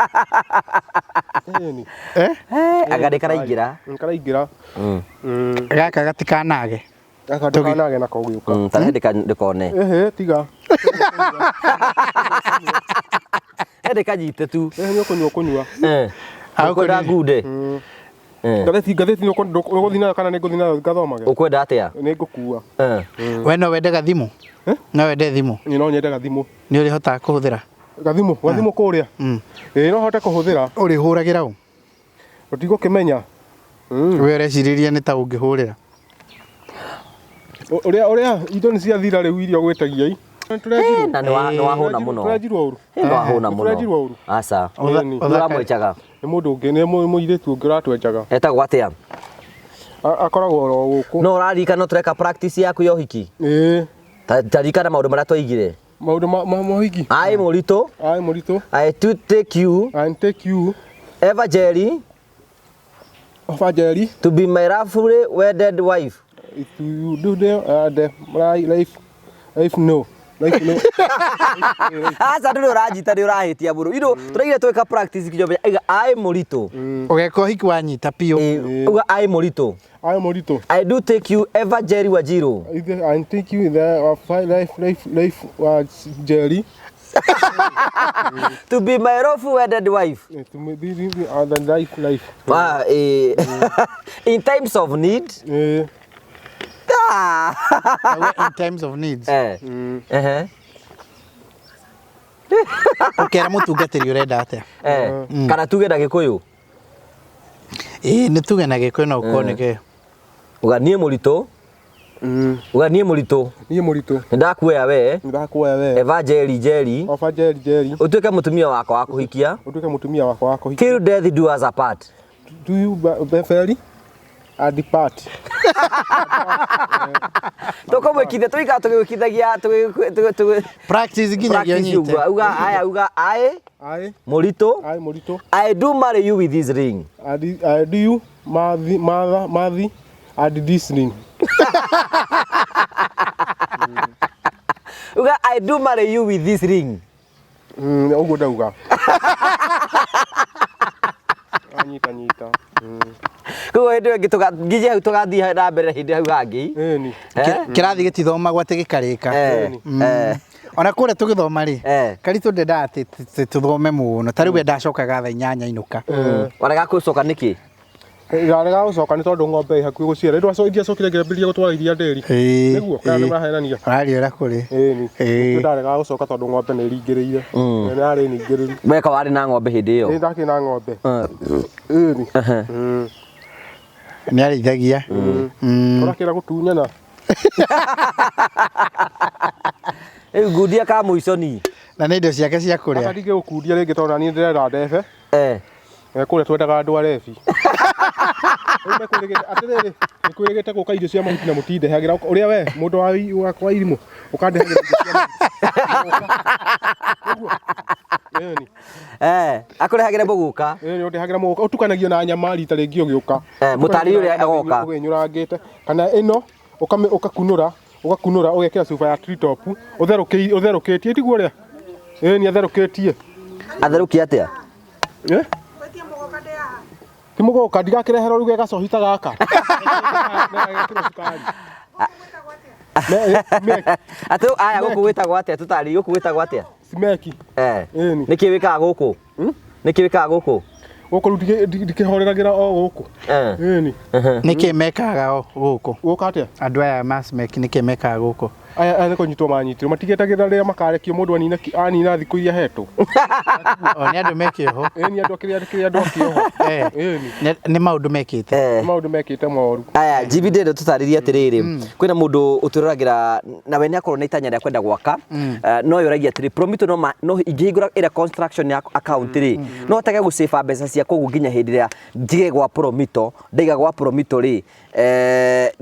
Ĩni. Eh? Anga nĩ karaingĩra. Nĩ karaingĩra. Gaka gatikanage. Gaka ndũkanage nako ũgĩũka. Tarehe ndĩkone. Ĩhĩ, tiga. He ndĩkanyite tu. Ĩhĩ, nĩ ũkũnyua ũkũnyua. Ũkwenda ngunde? Ngathĩti, ngathĩti nĩ ũgũthiĩ nayo kana nĩ ngũthiĩ nayo ngathomage? Ũkwenda atĩa? Nĩ ngũkua. We no wende gathimũ? No wende thimũ? Niĩ no nyende gathimũ. Nĩ ũrĩhotaga kũhũthĩra? Gathimũ, gathimũ kũrĩa? Ĩĩ no hote kũhũthĩra. Ũrĩhũragĩra ũ? Tũtigũkĩmenya. We ũrecirĩria nĩ ta ũngĩhũrĩra? Ũrĩa ũrĩa indo nĩ ciathira rĩu iria ũgwĩtagia i. Na nĩ wahũna mũno. Tũrenjirwo ũru. Nĩ wahũna mũno. Tũrenjirwo ũru. Aca. Ĩni. Nĩ ũramwenjaga? Nĩ mũndũ ũngĩ, nĩ mũirĩtu ũngĩ ũratwenjaga. Etagwo atĩa? Akoragwo oro gũkũ. No ũraririkana tũreka practice yaku ya ũhiki? Ĩĩ. Ta ririkana maũndũ marĩa twaigire. Maũndũ ma ũhiki? I Mũritũ. I Mũritũ. I to take you. I take you. Eva Jerry. Eva Jerry. To be my lawfully wedded wife. If you do the life, life no. Life no. Aca ndũrĩ ũranjita nĩ ũrahĩtia mũno. You know, tũraigire tweka practice kinya ũmenye. Aiga I Mũritũ. Ũgeka ũhiki wanyita biũ. Uga I Mũritũ. I Mũritũ. I do take you Eva Jerry Wanjiru. I take you the life, life, life Jerry. To be my lawful wedded wife. To be the life, life. In times of need. In times of need. Ũkera mũtungatĩri ũrenda atĩa? Kana tuge na Gĩkũyũ? Ĩĩ nĩ tuge na Gĩkũyũ no ũkorwo nĩ kĩ. Uga niĩ Mũritũ. Uga niĩ Mũritũ. Niĩ Mũritũ. Nĩ ndakuoya we. Nĩ ndakuoya we. Eva Jerry Jerry. Eva Jerry Jerry. Ũtuĩke mũtumia wakwa wa kũhikia. Ũtuĩke mũtumia wakwa wa kũhikia. Till death do us apart. Do you very and depart. Tũkũmwĩkithia tũikara tũgĩkithagia Practice nginyagia ũnyite. Uga aya uga I I Mũritũ. I Mũritũ. I do marry you with this ring. I do you marry marry and this ring. Uga I do marry you with this ring. Ũguo ndauga. Anyita nyita. Koguo hĩndĩ ĩyo ĩngĩ nginya hau tũgathiĩ na mbere hĩndĩ hau hangĩ. Ĩni. Kĩrathi gĩtithomagwo atĩ gĩkarĩka. Ona kũrĩa tũgĩthoma rĩ, Karitũ ndendaga atĩ tũthome mũno. Ta rĩu we ndacokaga thaa 8 ainũka. Warega gũcoka nĩkĩ? Ndarega gũcoka nĩ tondũ ng'ombe ĩ hakuhĩ gũciara. Rĩu ndiacokire ngĩambĩrĩria gũtwara iria ndĩri. Nĩguo kana nĩ ũrahenania? Ũrariũra kũrĩ. Ĩni. Nĩkĩo ndarega gũcoka tondũ ng'ombe nĩ ĩringĩrĩire. Nĩ yarĩ ningĩrĩru. Weka warĩ na ng'ombe hĩndĩ ĩyo? Ĩĩ ndakĩrĩ na ng'ombe. Ĩni. Nĩ arĩithagia. Ũrakĩra gũtunyana. Rĩu ngundia ka mũico ni. Na nĩ indo ciake cia kũrĩa. Aka ndingĩgũkundia rĩngĩ tondũ naniĩ ndĩrenda ndebe. Kũrĩa twendaga andũ arebi. Atĩrĩrĩ, nĩ kwĩrĩgĩte gũka irio cia mahuti na mũtindehagĩra ũrĩa we mũndũ wakwa irimũ ũkandehagĩra irio cia mahuti. Ĩni. Akũrehagĩra mũgũka. Ĩni ũndehagĩra mũgũka ũtukanagio na nyama rita rĩngĩ ũgĩũka. Mũtarĩri ũrĩa agoka. Ũgĩnyũrangĩte kana ĩno ũkakunũra ũgakunũra ũgekĩra cuba ya treetop ũtherũkĩtie tiguo ũrĩa? Ĩni atherũkĩtie. Atherũkia atĩa? Ti mũgũka ndigakĩreherwo rĩu gacohi ta gaka. Atĩ aya gũkũ gwĩtagwo atĩa tũtarĩrie gũkũ gwĩtagwo atĩa? Simeki. Ĩni. Nĩkĩ wĩkaga gũkũ? Nĩkĩ wĩkaga gũkũ? Gũkũ rĩu ndikĩhoreragĩra o gũkũ. Ĩni. Nĩkĩ mekaga gũkũ? Gũka atĩa? Andũ aya ma Simeki nĩkĩ mekaga gũkũ? Aya nĩ kũnyitwo manyitirwo matigetagĩrĩra rĩrĩa makarekio mũndũ anina thikũ iria ahetwo. O nĩ andũ me kĩoho. Ĩni andũ kĩrĩa kĩrĩa andũ akĩoho. Ĩni. Nĩ maũndũ mekĩte. Nĩ maũndũ mekĩte moru. Aya GB ndĩrenda tũtarĩrie atĩrĩrĩ kwĩna mũndũ ũtwĩroragĩra na we nĩ akorwo na itanya rĩa kwenda gwaka no yoragia atĩrĩ Promito no ingĩhingũra ĩrĩa construction ya account rĩ no hotage gũcĩba mbeca ciakwa ũguo nginya hĩndĩ ĩrĩa njige gwa Promito ndaiga gwa Promito rĩ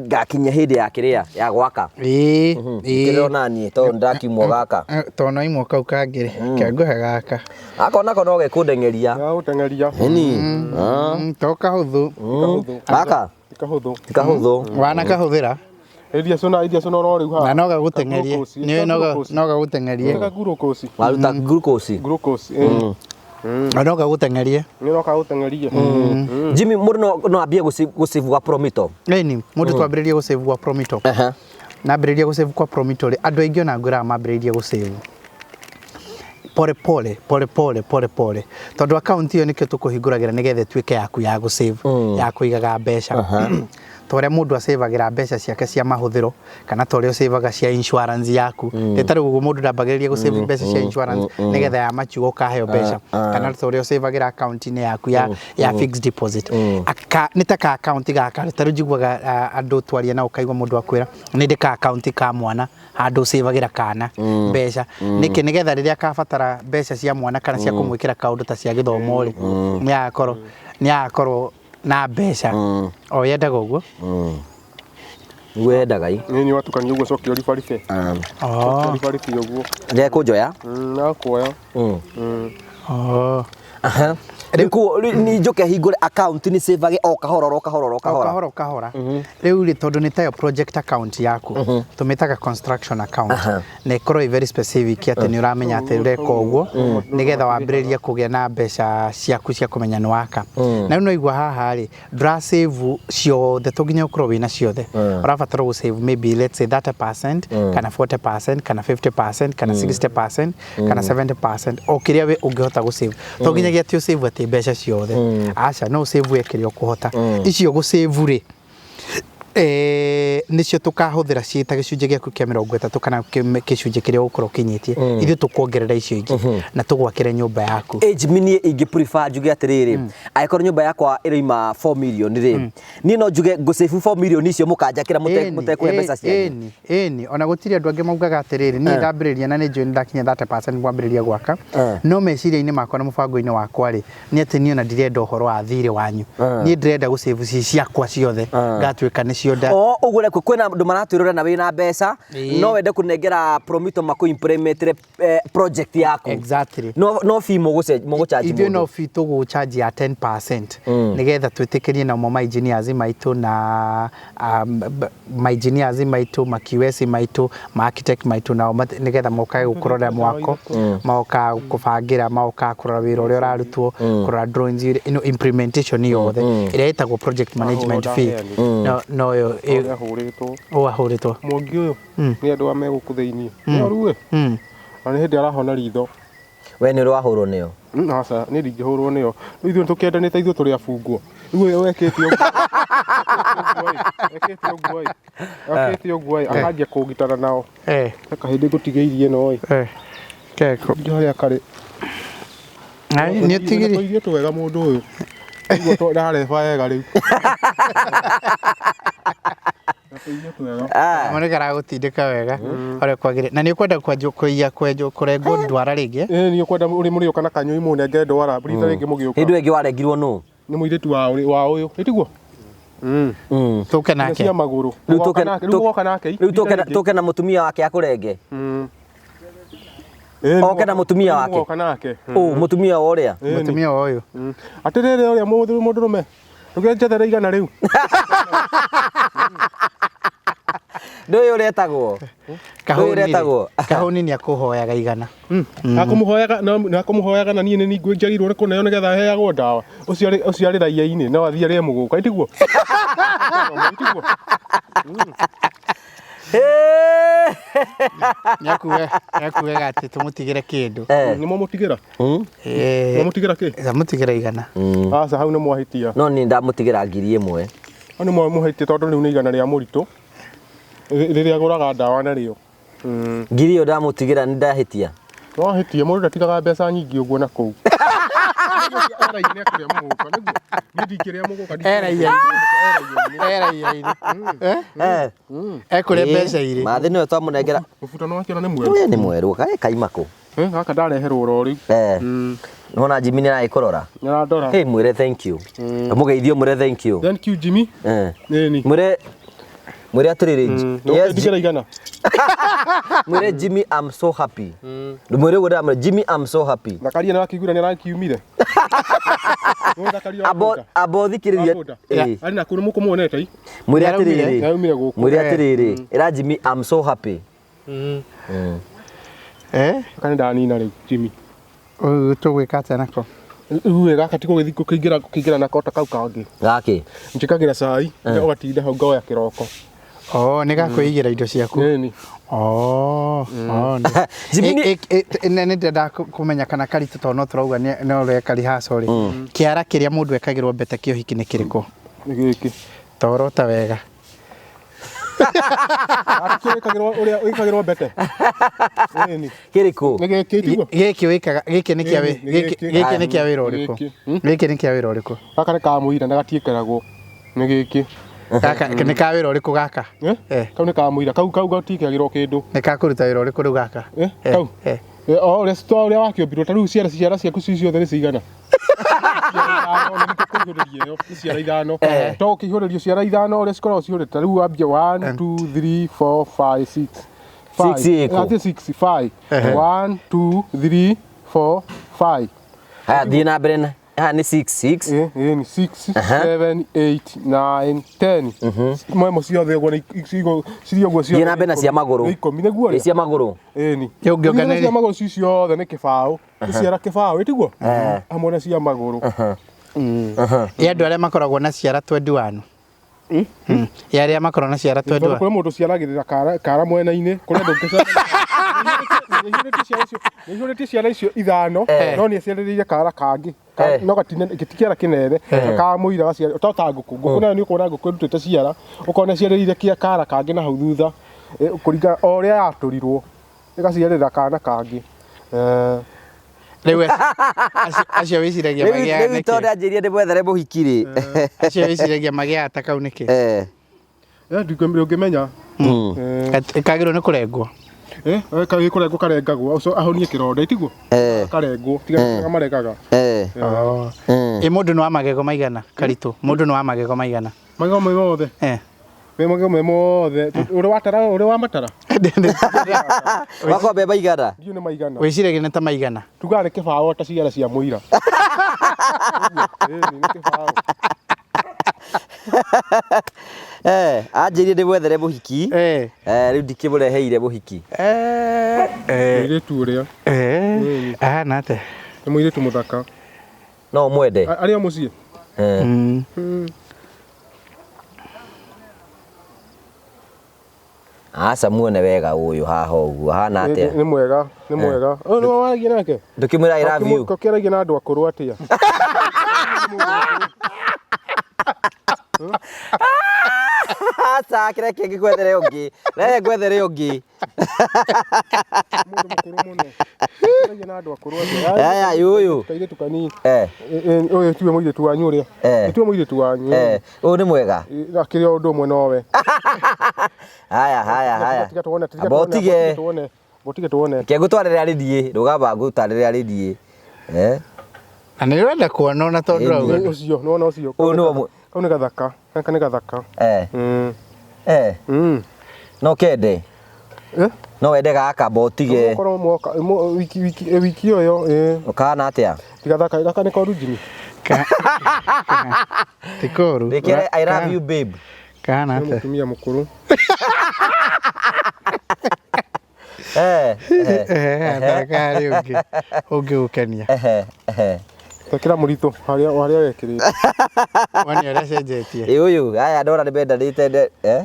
ngakinya hĩndĩ ya kĩrĩa ya gwaka. Ĩĩ. Ndĩrona niĩ tondũ ndakiumwo gaka. Tondũ no imwe kau kangĩ rĩ, kangũhe gaka. Gaka onako no gekũndeng'eria. Gagũteng'eria. Ĩni. To kahũthũ. Gaka? Ti kahũthũ. Ti kahũthũ. Wanakahũthĩra? Iria cũna iria cũna oro rĩu haha. Na no gagũteng'erie. Nĩ no gagũteng'erie. Ka glucose. Waruta glucose. Glucose. Eh. Na no gagũteng'erie. Nĩ no kagũteng'erie. Jimmy mũndũ no ambie gũcĩvu gwa Promito. Ĩni, mũndũ twambĩrĩrie gũcĩvu gwa Promito. Aha. Nambĩrĩria gũcĩvu kwa Promito rĩ, andũ aingĩ ona ngwĩraga mambĩrĩirie gũcĩvu pole pole pole pole pole pole, tondũ akaunti ĩyo nĩkĩo tũkũhingũragĩra nĩgetha ĩtuĩke yaku ya gũsave, ya kũigaga mbeca ta ũrĩa mũndũ acĩvagĩra mbeca ciake cia mahũthĩro, kana ta ũrĩa ũcĩvaga cia insurance yaku. Rĩtarĩ ũguo mũndũ ndambagĩrĩria gũsave mbeca cia insurance nĩgetha ya machuo ũkaheo mbeca, kana ta ũrĩa ũcĩvagĩra akaunti-inĩ yaku ya fixed deposit. Nĩ ta ka akaunti gaka ta rĩu njiguaga andũ twaria nao, ũkaigua mũndũ akwĩra nĩ ndĩ ka akaunti ka mwana handũ ũcĩvagĩra kana mbeca nĩkĩ, nĩgetha rĩrĩa kabatara mbeca cia mwana kana cia kũmwĩkĩra kaũndũ ta cia gĩthomo rĩ, nĩ agakorwo na mbeca o yendaga ũguo. Nĩguo yendaga i. Nĩ watukania ũguo cokia ũribaribe. Oh. Ũribaribe ũguo. Nje kũnjoya. Nakuoya. Oh. Aha. Rĩu ni njoke hingũre account ni save o kahora o kahora o o kahora. Kahora o kahora. Rĩu rĩ, tondũ nĩ tayo project account yaku, tũmĩtaga construction account, na ĩkorwo ĩ very specific atĩ nĩ ũramenya atĩ ũreka ũguo nĩgetha wambĩrĩrie kũgĩa na mbeca ciaku cia kũmenya nĩ waka. Na rĩu no igua haha rĩ, ndũrasave ciothe, to nginya ũkorwo wĩna ciothe. Ũrabatara gũsave maybe, let's say, 30% kana 40% kana 50% kana 60% kana 70%, o kĩrĩa we ũngĩhota gũsave. To nginyagia atĩ ũsave atĩ mbeca ciothe, aca, no ũsave we kĩrĩa ũkũhota. Icio gũsave rĩ, nĩcio tũkahũthĩra ciĩ ta gĩcunjĩ gĩaku kĩa 30 kana gĩcunjĩ kĩrĩa ũgũkorwo ũkinyĩtie. Ithuĩ tũkuongerera icio ingĩ na tũgwakĩre nyũmba yaku. Age niĩ ingĩ prefer njuge atĩrĩrĩ, angĩkorwo nyũmba yakwa ĩroima 4 million rĩ, niĩ no njuge ngũsave 4 million icio mũkanjakĩra mũtekũhe mbeca cianyu. Ĩni, ĩni, ona gũtirĩ andũ angĩ maugaga atĩrĩrĩ, niĩ ndambĩrĩria na nĩ njũĩ nĩ ndakinya 30% kwambĩrĩria gwaka, no meciria-inĩ makwa na mũbango-inĩ wakwa rĩ, nĩ atĩ niĩ ona ndirenda ũhoro wa thirĩ wanyu, niĩ ndĩrenda gũsave ci ciakwa ciothe, ngatuĩka nĩcio nda O ũguo rĩ, kwĩna andũ maratwĩrora na wĩna mbeca, no wende kũnengera Promito makũ implementire project yaku. Exactly. No fee mũgũcharge Ithuĩ no mũndũ. Fee tũgũcharge ya 10% nĩgetha twĩtĩkĩrie namo ma engineers maitũ na ma engineers maitũ, ma QS maitũ, ma architect maitũ, nao nĩgetha mokage gũkũrora mwako, magoka kũbangĩra, magoka kũrora wĩra ũrĩa ũrarutwo, kũrora drawings ĩno, implementation yothe ĩrĩa ĩtagwo project management fee, no noyo. Ũrĩa ahũrĩtwo. Ũ ahũrĩtwo? Mwangi ũyũ nĩ andũ a me gũkũ thĩiniĩ. Nĩ oru ĩ. Na nĩ hĩndĩ arahona ritho. We nĩ ũrĩ wahũrwo nĩyo? Aca, niĩ ndingĩhũrwo nĩyo. Rĩu ithuĩ tũkĩendanĩte, ithuĩ tũrĩ abungwo. Rĩu ũyũ ekĩte ũguo. Ekĩte ũguo ĩ. Ekĩte ũguo ĩ, akanjia kũngitana nao. Kahĩndĩ ngũtigĩirie ĩno ĩ. Keko. Ndio harĩa karĩ. Ai, nĩ ũtigiri. Tũirio twega mũndũ ũyũ. Ũguo ndareba wega rĩu. Tũirio twega. Mwana karagũtindĩka wega ũrĩa kwagĩrĩire, na nĩ ũkwenda kwenjwo, kũiya, kwenjwo, kũrengwo ndwara rĩngĩ? Ĩĩ, niĩ kwenda ũrĩ mũrĩũka na kanyũi mũnenge ndwara rita rĩngĩ mũgĩũka. Hĩndĩ ĩyo ĩngĩ warengirwo nũ? Nĩ mũirĩtu wa ũyũ. Ĩtiguo? Tũke nake. Cia magũrũ. Rĩu Mũgoka nake, rĩu mũgoka nake. Rĩu tũke na mũtumia wake akũrenge? Ĩĩ, Oke na mũtumia rĩu wake. Mũgoka nake. Ũ mũtumia wa ũrĩa? Mũtumia wa ũyũ. Atĩrĩrĩ, ũrĩa mũndũrũme. Ndũkenjethere 100 rĩu. Ndũĩ ũretagwo? Kahũni rĩ, ũretagwo? Kahũni nĩ akũhoyaga 100. Akũmũhoyaga na akũmũhoyaga na niĩ nĩ ningĩ njagĩrĩirwo nĩ kũneo nĩgetha heagwo ndawa. Ũcio arĩ raia-inĩ no athiĩ arĩe mũgũka, itiguo? Itiguo? Nĩ akuaga atĩ tũmũtigĩre kĩndũ. Nĩ mwamũtigĩra? Mwamũtigĩra kĩ? Amũtigĩra 100. Aca, hau nĩ mwahĩtia. No niĩ ndamũtigĩra 1000. Hau nĩ mwahĩtia tondũ rĩu nĩ 100 rĩa mũritũ rĩrĩa agũraga ndawa narĩo. Ngiri ĩyo ndamũtigĩra nĩ ndahĩtia? No ahĩtie, mũndũ ndatigaga mbeca nyingĩ ũguo na kũu. Eraia nĩ ekũrĩa mũgũka nĩguo. Niĩ ndingĩrĩa mũgũka. Eraia-inĩ. Eh. Ekũrĩa mbeca irĩ. Mathĩ nĩwe twamũnengera. Mũbuto nĩ wakĩona nĩ mwerũ. Ũyũ nĩ mwerũ, kaĩ kaima kũ? Gaka ndareherwo oro rĩu. Nĩwona Jimmy nĩ aragĩkũrora? Nĩ arandora. Hey, mwĩre thank you. Mũgeithio, mwĩre thank you. Thank you, Jimmy. Ĩni. Mwĩre atĩrĩrĩ, yes, Ndigĩra 100. Mwĩre Jimmy, I'm so happy. Mwĩre ũguo ndĩramwĩra, Jimmy, I'm so happy. Thakaria nĩ wakiugire nĩ arakiumire. Nĩũthakaria wa Abo bunda. abo Wa thikĩrĩria. bunda. Ĩĩ. Arĩ na kũrĩ mũkũmuonete i? Mwĩre Nĩaraumire. atĩrĩrĩ. Nĩaraumire gũkũ. Mwĩre atĩrĩrĩ. Ĩra Jimmy I'm so happy. Eh? Gaka nĩndanina rĩu Jimmy. Ũyũ tũgwĩka atĩa nako? Rĩu ĩ gaka ti gũgĩthiĩ gũkĩingĩra gũkĩingĩra nako ta kau kangĩ. Gakĩ. Njĩkagĩra cai ũgatinda hau ngoya kĩroko. Oh, nĩ gakwĩigĩra indo ciaku. Ĩni. Oh, oh. Jimmy nĩ- Nĩ ndĩrenda kũmenya kana karitũ tondũ no tũrauga nĩ ũreka rehearsal rĩ. Kĩara kĩrĩa mũndũ ekagĩrwo mbete kĩa ũhiki nĩ kĩrĩkũ? Nĩ gĩkĩ. Torota wega. Gaka kĩo wĩkagĩrwo ũrĩa wĩkagĩrwo mbete. Ĩni. Kĩrĩkũ? Nĩ gĩkĩ tiguo? Gĩkĩ wĩkaga gĩkĩ nĩ kĩa Ĩni, nĩ gĩkĩ gĩkĩ. gĩkĩ nĩ kĩa wĩra ũrĩkũ? Gĩkĩ. Gĩkĩ nĩ kĩa wĩra ũrĩkũ? Gaka nĩ ka mũira na gatiĩkĩragwo. Nĩ gĩkĩ. Gaka nĩ ka wĩra ũrĩkũ gaka? Eh? Eh. Kau nĩ ka mũira. Kau kau gatiĩkĩragĩrwo kĩndũ. Nĩ ka kũruta wĩra ũrĩkũ rĩu gaka? Eh, Eh, kau. eh. Eh, o ũrĩa to ũrĩa wakĩũmbirwo ta rĩu ciara ciara ciaku ci ciothe nĩ cigana? Ciara ithano, nĩ ngũkũihũrĩria ĩyo, nĩ ciara ithano. To ũkĩihũrĩrio ciara ithano ũrĩa cikoragwo cihũrĩte ta rĩu wambia 1 2 3 4 5 6 Six ĩkũ? Atĩ 6 5 1 2 3 4 5 Haya thiĩ na mbere na haha nĩ 6 6. Eh, eh, ni 6 7 8 9 10 mwemo ciothe ũguo nĩ cirĩ ũguo ciothe Thiĩ na mbere na cia magũrũ. nĩ ikũmi nĩguo Ĩ cia magũrũ. Ĩni. Ĩ ũngĩonganĩria- cia magũrũ ci ciothe nĩ kĩbaũ. Nĩ ciara kĩbaũ ĩtiguo? Hamwe na cia magũrũ. Ĩ andũ arĩa makoragwo na ciara 21. Ĩ arĩa makoragwo na ciara Tondũ 21. kũrĩ mũndũ ciaragĩrĩra kara kara mwena-inĩ, kũrĩ andũ nĩihũrĩtie ciara icio ithano, no nĩ aciarĩrĩire kara kangĩ. No gatine ti kĩara kĩnene, ka mũira gaciarĩ to ta ngũkũ. Ngũkũ nayo nĩ ũkuona ngũkũ ĩrutĩte ciara, ũkona ĩciarĩrĩire kĩa kara kangĩ na hau thutha. Kũringana o ũrĩa yatũrirwo, ĩgaciarĩrĩra kana kangĩ. Rĩu acio wĩciragia Rĩu magĩaga rĩu tondũ nĩkĩ? anjĩrire ndĩmwethere mũhiki rĩ. Acio wĩciragia magĩaga ta kau nĩkĩ? Eh. Ndũngĩmenya. Kagĩrĩirwo nĩ kũrengwo. Eh, kũrengwo karengagwo, ũcio ahonie kĩronda, ĩtiguo? Eh. Karengwo, tiga marengaga. Eh. Oh. Ĩ mũndũ nĩ wa magego maigana karitũ? Mũndũ nĩ wa magego maigana? Magego me mothe. Eh. Me magego me mothe. Ũrĩ watara, ũrĩ wa matara? Wakwa mbembe igana. Ndiũ nĩ maigana. Wĩciragia nĩ ta maigana? Tugaga nĩ kĩbaũ ta ciara cia mũira. Ĩni, nĩ kĩbaũ. Eh, anjĩrire ndĩmwethere mũhiki. Eh. Eh, rĩu ndikĩmũreheire mũhiki. Eh. Eh. Mũirĩtu ũrĩa. Eh. Ahana atĩa? Nĩ mũirĩtu mũthaka. No ũmwende. Arĩ o mũciĩ? Eh. Aca muone wega ũyũ haha ũguo ahana atĩa? Nĩ mwega, nĩ mwega. Ũyũ nĩwe waragia nake? Ndũkĩmwĩra I love you. Ũkĩaragia na andũ akũrũ atĩa? Aca kĩreke ngĩkwethere ũngĩ. Rehe ngwethere ũngĩ. Mũndũ mũkũrũ mũno. Ũkĩaragia na andũ akũrũ atĩa? Aya ũyũ. Kairĩtu kanini. Eh. Ũyũ tiwe mũirĩtu wanyu ũrĩa. Tiwe mũirĩtu wanyu. Eh, ũyũ nĩ mwega. Akĩrĩ o ũndũ ũmwe nowe. Haya haya haya. Tiga tuone, tiga Amba tuone, ũtige. tuone. Ũtige tuone. Reke ngũtwarĩre arĩ niĩ, rũgama ngũtarĩre arĩ niĩ. Eh. Na nĩ ũrenda kuona ona tondũ ũrauga. Ũcio, nĩwona ũcio. Ũyũ nĩwe Kau nĩ gathaka. Gaka nĩ gathaka. Eh. Eh. No kende. Eh? No wende gaka amba ũtige. Ũkorwo mwoka wiki wiki wiki ĩyo ĩyo. Ũkahana atĩa? Gathaka gaka nĩ koru Jimmy. Ti koru. Reke I love you babe. Kahana Nĩ atĩa? mũtumia mũkũrũ. Eh. Eh, ndagĩtarĩ ũngĩ ũngĩgũkenia. Tekĩra mũritũ harĩa harĩa wekĩrĩte. Wone ũrĩa cenjetie. Ĩ ũyũ aya ndona nĩ mendanĩte eh.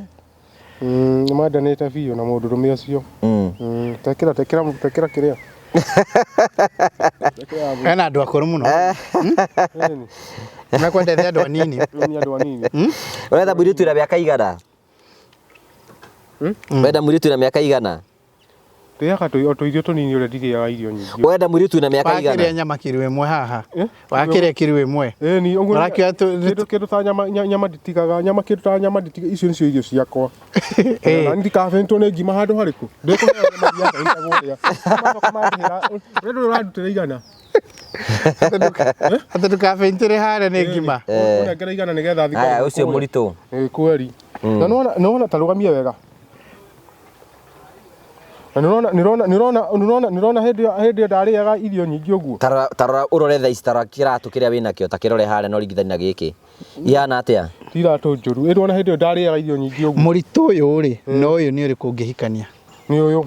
Nĩ mendanĩte biũ na mũndũrũme ũcio. Tekĩra tekĩra tekĩra kĩrĩa. Ena andũ akũrũ mũno. Mekwendete andũ anini. Nĩ andũ anini. Ũretha mũirĩtu wĩna mĩaka igana? Ũrenda mũirĩtu wĩna mĩaka igana? Ndĩaga o tũirio tũnini ũrĩa ndirĩaga irio nyingĩ. Ũrenda mũirĩtu wĩna mĩaka Wakĩrĩa igana? nyama kiro ĩmwe haha. Wakĩrĩa kiro ĩmwe. Ĩni, ũguo Ũrakĩoya kĩndũ kĩndũ ta nyama nyama nditigaga, nyama kĩndũ ta nyama nditigaga, icio nĩcio irio ciakwa. Na ndikabĩtwo nĩ ngima handũ harĩkũ. Ndĩkũheo nyama thiaca itagũrĩa. Macoka mandĩhĩra, ũrĩa ndũrĩ ũrandutĩra igana. Atĩ ndũkabĩntĩre harĩa nĩ ngima. Ũnengere igana nĩgetha thiĩ. Aya ũcio mũritũ. Ĩ kweri. Na nĩwona nĩwona ta rũgamie wega. Na nĩũrona nĩũrona nĩũrona nĩũrona nĩũrona hĩndĩ ĩyo hĩndĩ ĩyo ndarĩaga irio nyingĩ ũguo. Tarora tarora ũrore thaa ici tarora kĩratũ kĩrĩa wĩnakĩo ta kĩrore harĩa na ũringithanie na gĩkĩ. Ihana atĩa? Ti iratũ njũru. Ĩ ndwona hĩndĩ ĩyo ndarĩaga irio nyingĩ ũguo. Mũritũ ũyũ rĩ, na ũyũ nĩ ũrĩkũ ũngĩhikania? Nĩ ũyũ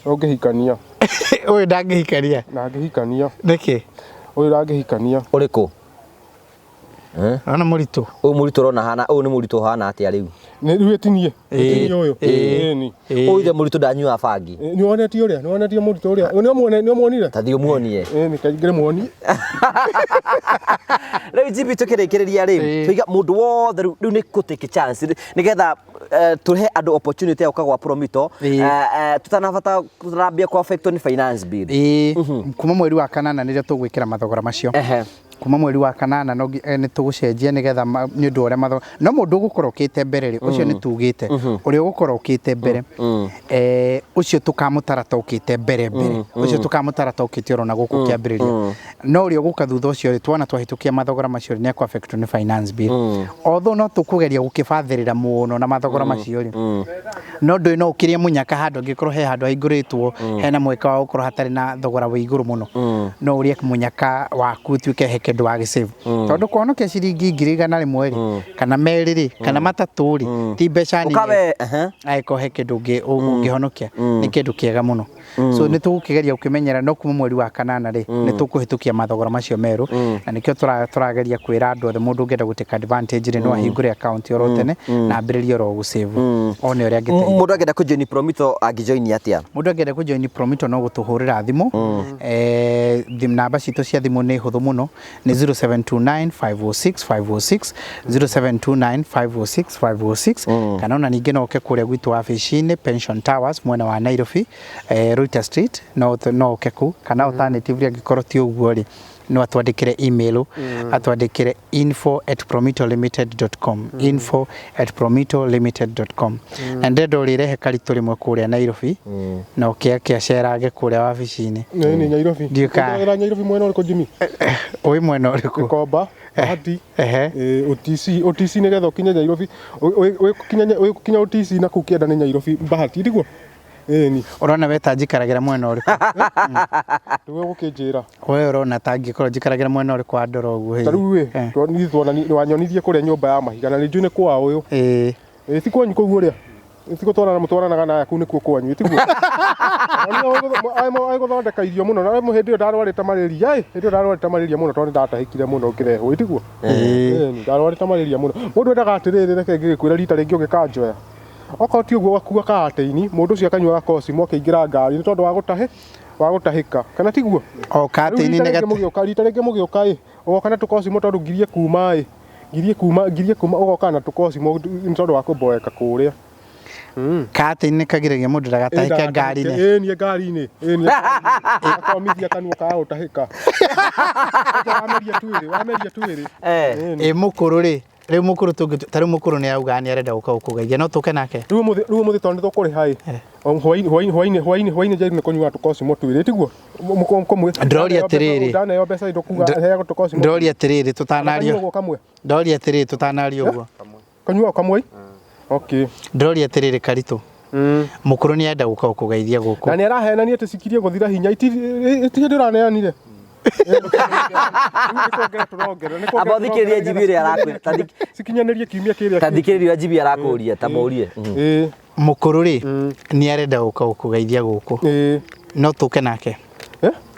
ũngĩhikania. Ũyũ ndangĩhikania. Ndangĩhikania. Nĩkĩ? Ũyũ ndangĩhikania. Ũrĩkũ? Ũrona mũritũ? Ũyũ mũritũ ũrona hana, ũyũ nĩ mũritũ ũhana atĩa rĩu? Nĩ rĩu ĩtinie. Ĩĩ. Ĩtinie ũyũ. Ĩĩ. Ĩni. Ũyũ ithe mũritũ ndanyuaga bangi. Nĩ wonetie ũrĩa? Nĩ wonetie mũritũ ũrĩa? Nĩ ũmuone nĩ ũmuonire? Ta thiĩ ũmuonie. Ĩni kaingĩre muonie. Rĩu GB tũkĩrĩkĩrĩria rĩ, Ĩĩ. tũiga mũndũ wothe rĩu rĩu nĩ kũ take chance nĩgetha tũhe andũ opportunity ya gũka gwa Promito Ĩĩ. tũtanabata tũtanambia kũ affect nĩ finance bill. Ĩĩ. Kuma mweri wa kanana nĩrĩo tũgwĩkĩra mathogora macio. Ehe. Kuma mweri wa kanana no nĩ tũgũcenjia nĩgetha nĩ ũndũ wa ũrĩa mathogora no mũndũ ũgũkorwo ũkĩte mbere rĩ, ũcio nĩ tugĩte ũrĩa ũgũkorwo ũkĩte mbere ũcio tũkamũtara ta ũkĩte mbere mbere ũcio tũkamũtara ta ũkĩte oro na gũkũ kĩambĩrĩria no ũrĩa ũgũka thutha ũcio rĩ, tuona twahĩtũkia mathogora macio rĩ, nĩ ekũ affect nĩ finance bill although no tũkũgeria gũkĩbathĩrĩra mũno na mathogora macio rĩ, no ndũĩ no ũkĩrie mũnyaka handũ angĩkorwo he handũ haingũrĩtwo hena mweke wa gũkorwo hatarĩ na thogora wĩ igũrũ mũno no ũrĩe mũnyaka waku ũtuĩke he kĩndũ wagĩsave tondũ kũhonokia ciringi 100,000 rĩ kana 2 rĩ kana 3 rĩ ti mbeca nini Ũkawe, ehe. angĩkorwo he kĩndũ ũngĩhonokia nĩ kĩndũ kĩega mũno so nĩ tũgũkĩgeria gũkĩmenyera no kuma mweri wa kanana rĩ nĩ tũkũhĩtũkia mathogora macio merũ na nĩkĩo tũrageria kwĩra andũ othe mũndũ ũngĩenda gũtake advantage rĩ no ahingũre account oro tene na ambĩrĩrie oro gũsave one ũrĩa angĩteithia. Mũndũ angĩenda kũjoin Promito angĩjoin atĩa? Mũndũ angĩenda kũjoin Promito no gũtũhũrĩra thimũ. Namba citũ cia thimũ nĩ hũthũ mũno, nĩ 0729 506 506, 0729 506 506, kana ona ningĩ no ũke kũrĩa gwitũ wabici-inĩ Pension Towers mwena wa Nairobi, Ruita Street, no ũke kũu, kana alternatively angĩkorwo ti ũguo rĩ, no atwandĩkĩre email, atwandĩkĩre info@promitolimited.com, info@promitolimited.com. Na ndĩrenda ũrĩrehe karitũ rĩmwe kũrĩa Nairobi na ũkĩake acerage kũrĩa wabici-inĩ. Nĩ Nairobi. Ndiũĩ kana- Ũngĩra Nairobi mwena ũrĩkũ Jimmy? Ũĩ mwena ũrĩkũ? Gĩkomba, Bahati, Ehe. OTC, OTC nĩgetha ũkinye Nairobi, ũgĩkinya OTC na kũu kĩanda nĩ Nairobi, Bahati, tiguo? Ĩni. Ũrona we ta njikaragĩra mwena ũrĩkũ? Nĩwe ũgũkĩnjĩra. We ũrona ta angĩkorwo njikaragĩra mwena ũrĩkũ wa ndora ũguo? Ta rĩu ĩ, wanyonirie kũrĩa nyũmba ya mahiga na nĩ njũĩ nĩ kwa ũyũ. Ĩ ti kwanyu kũu ũrĩa? Ĩ ti gũtwarana mũtwaranaga na aya kũu nĩkuo kwanyu, ĩ tiguo? Agĩ gũthondeka irio mũno na hĩndĩ ĩyo ndarwarĩte malaria ĩ, hĩndĩ ĩyo ndarwarĩte malaria mũno tondũ nĩ ndatahĩkire mũno ngĩrehwo, ĩ tiguo? Ĩni, ndarwarĩte malaria mũno. Mũndũ endaga atĩrĩrĩ, reke ngĩgĩkwĩre rita rĩngĩ ũngĩkanjoya. Okorwo ti ũguo ũgakua karatĩini, mũndũ ũcio akanyua gakocimũ akĩingĩra ngari nĩ tondũ wa gũtahĩ wa gũtahĩka, kana tiguo? O katĩini Rĩu rita rĩngĩ mũgĩũka, rita rĩngĩ mũgĩũka ĩ, ũgoka na tũkocimũ tondũ ngirie kuma ĩ, ngirie kuma, ngirie kuma ũgoka na tũkocimũ nĩ tondũ wa kũmboeka kũrĩa. Katĩini nĩ kagiragia mũndũ ndagatahĩke ngari-inĩ. Ĩ niĩ ngari-inĩ, ĩ niĩ ngari-inĩ. Akomithia kanua ka gũtahĩka. Wameria twĩrĩ, wameria twĩrĩ. Ĩ mũkũrũ rĩ, rĩu mũkũrũ tũngĩ ta rĩu mũkũrũ nĩ auga nĩ arenda gũka gũkũgeithia no tũke nake? Rĩu ũmũthĩ, rĩu ũmũthĩ tondũ nĩ tũkũrĩha ĩ, hwainĩ, hwainĩ, hwainĩ, hwainĩ, hwainĩ Njeri nĩ kũnyua tũkocimũ twĩrĩ, tiguo? Ndĩroria atĩrĩrĩ. Ndaneo mbeca indo kuga heagwo tũkocimũ. Ndĩroria atĩrĩrĩ tũtanario. Kanyuagwo kamwe. Ndĩroria atĩrĩrĩ tũtanario ũguo. Kanyuagwo kamwe? Okay. Ndĩroria atĩrĩrĩ Karitũ. Mũkũrũ nĩ arenda gũka gũkũgeithia gũkũ. Na nĩ arahenania atĩ cikirie gũthira hinya. Iti hĩndĩ ũraneanire. Amba ũthikĩrĩrie Jimmy ũrĩa arakwĩra. Cikinyanĩrie kiumia kĩrĩa. Ta thikĩrĩria Jimmy arakũria, ta mũrie. Mũkũrũ rĩ, nĩ arenda gũka gũkũgeithia gũkũ. No tũke nake?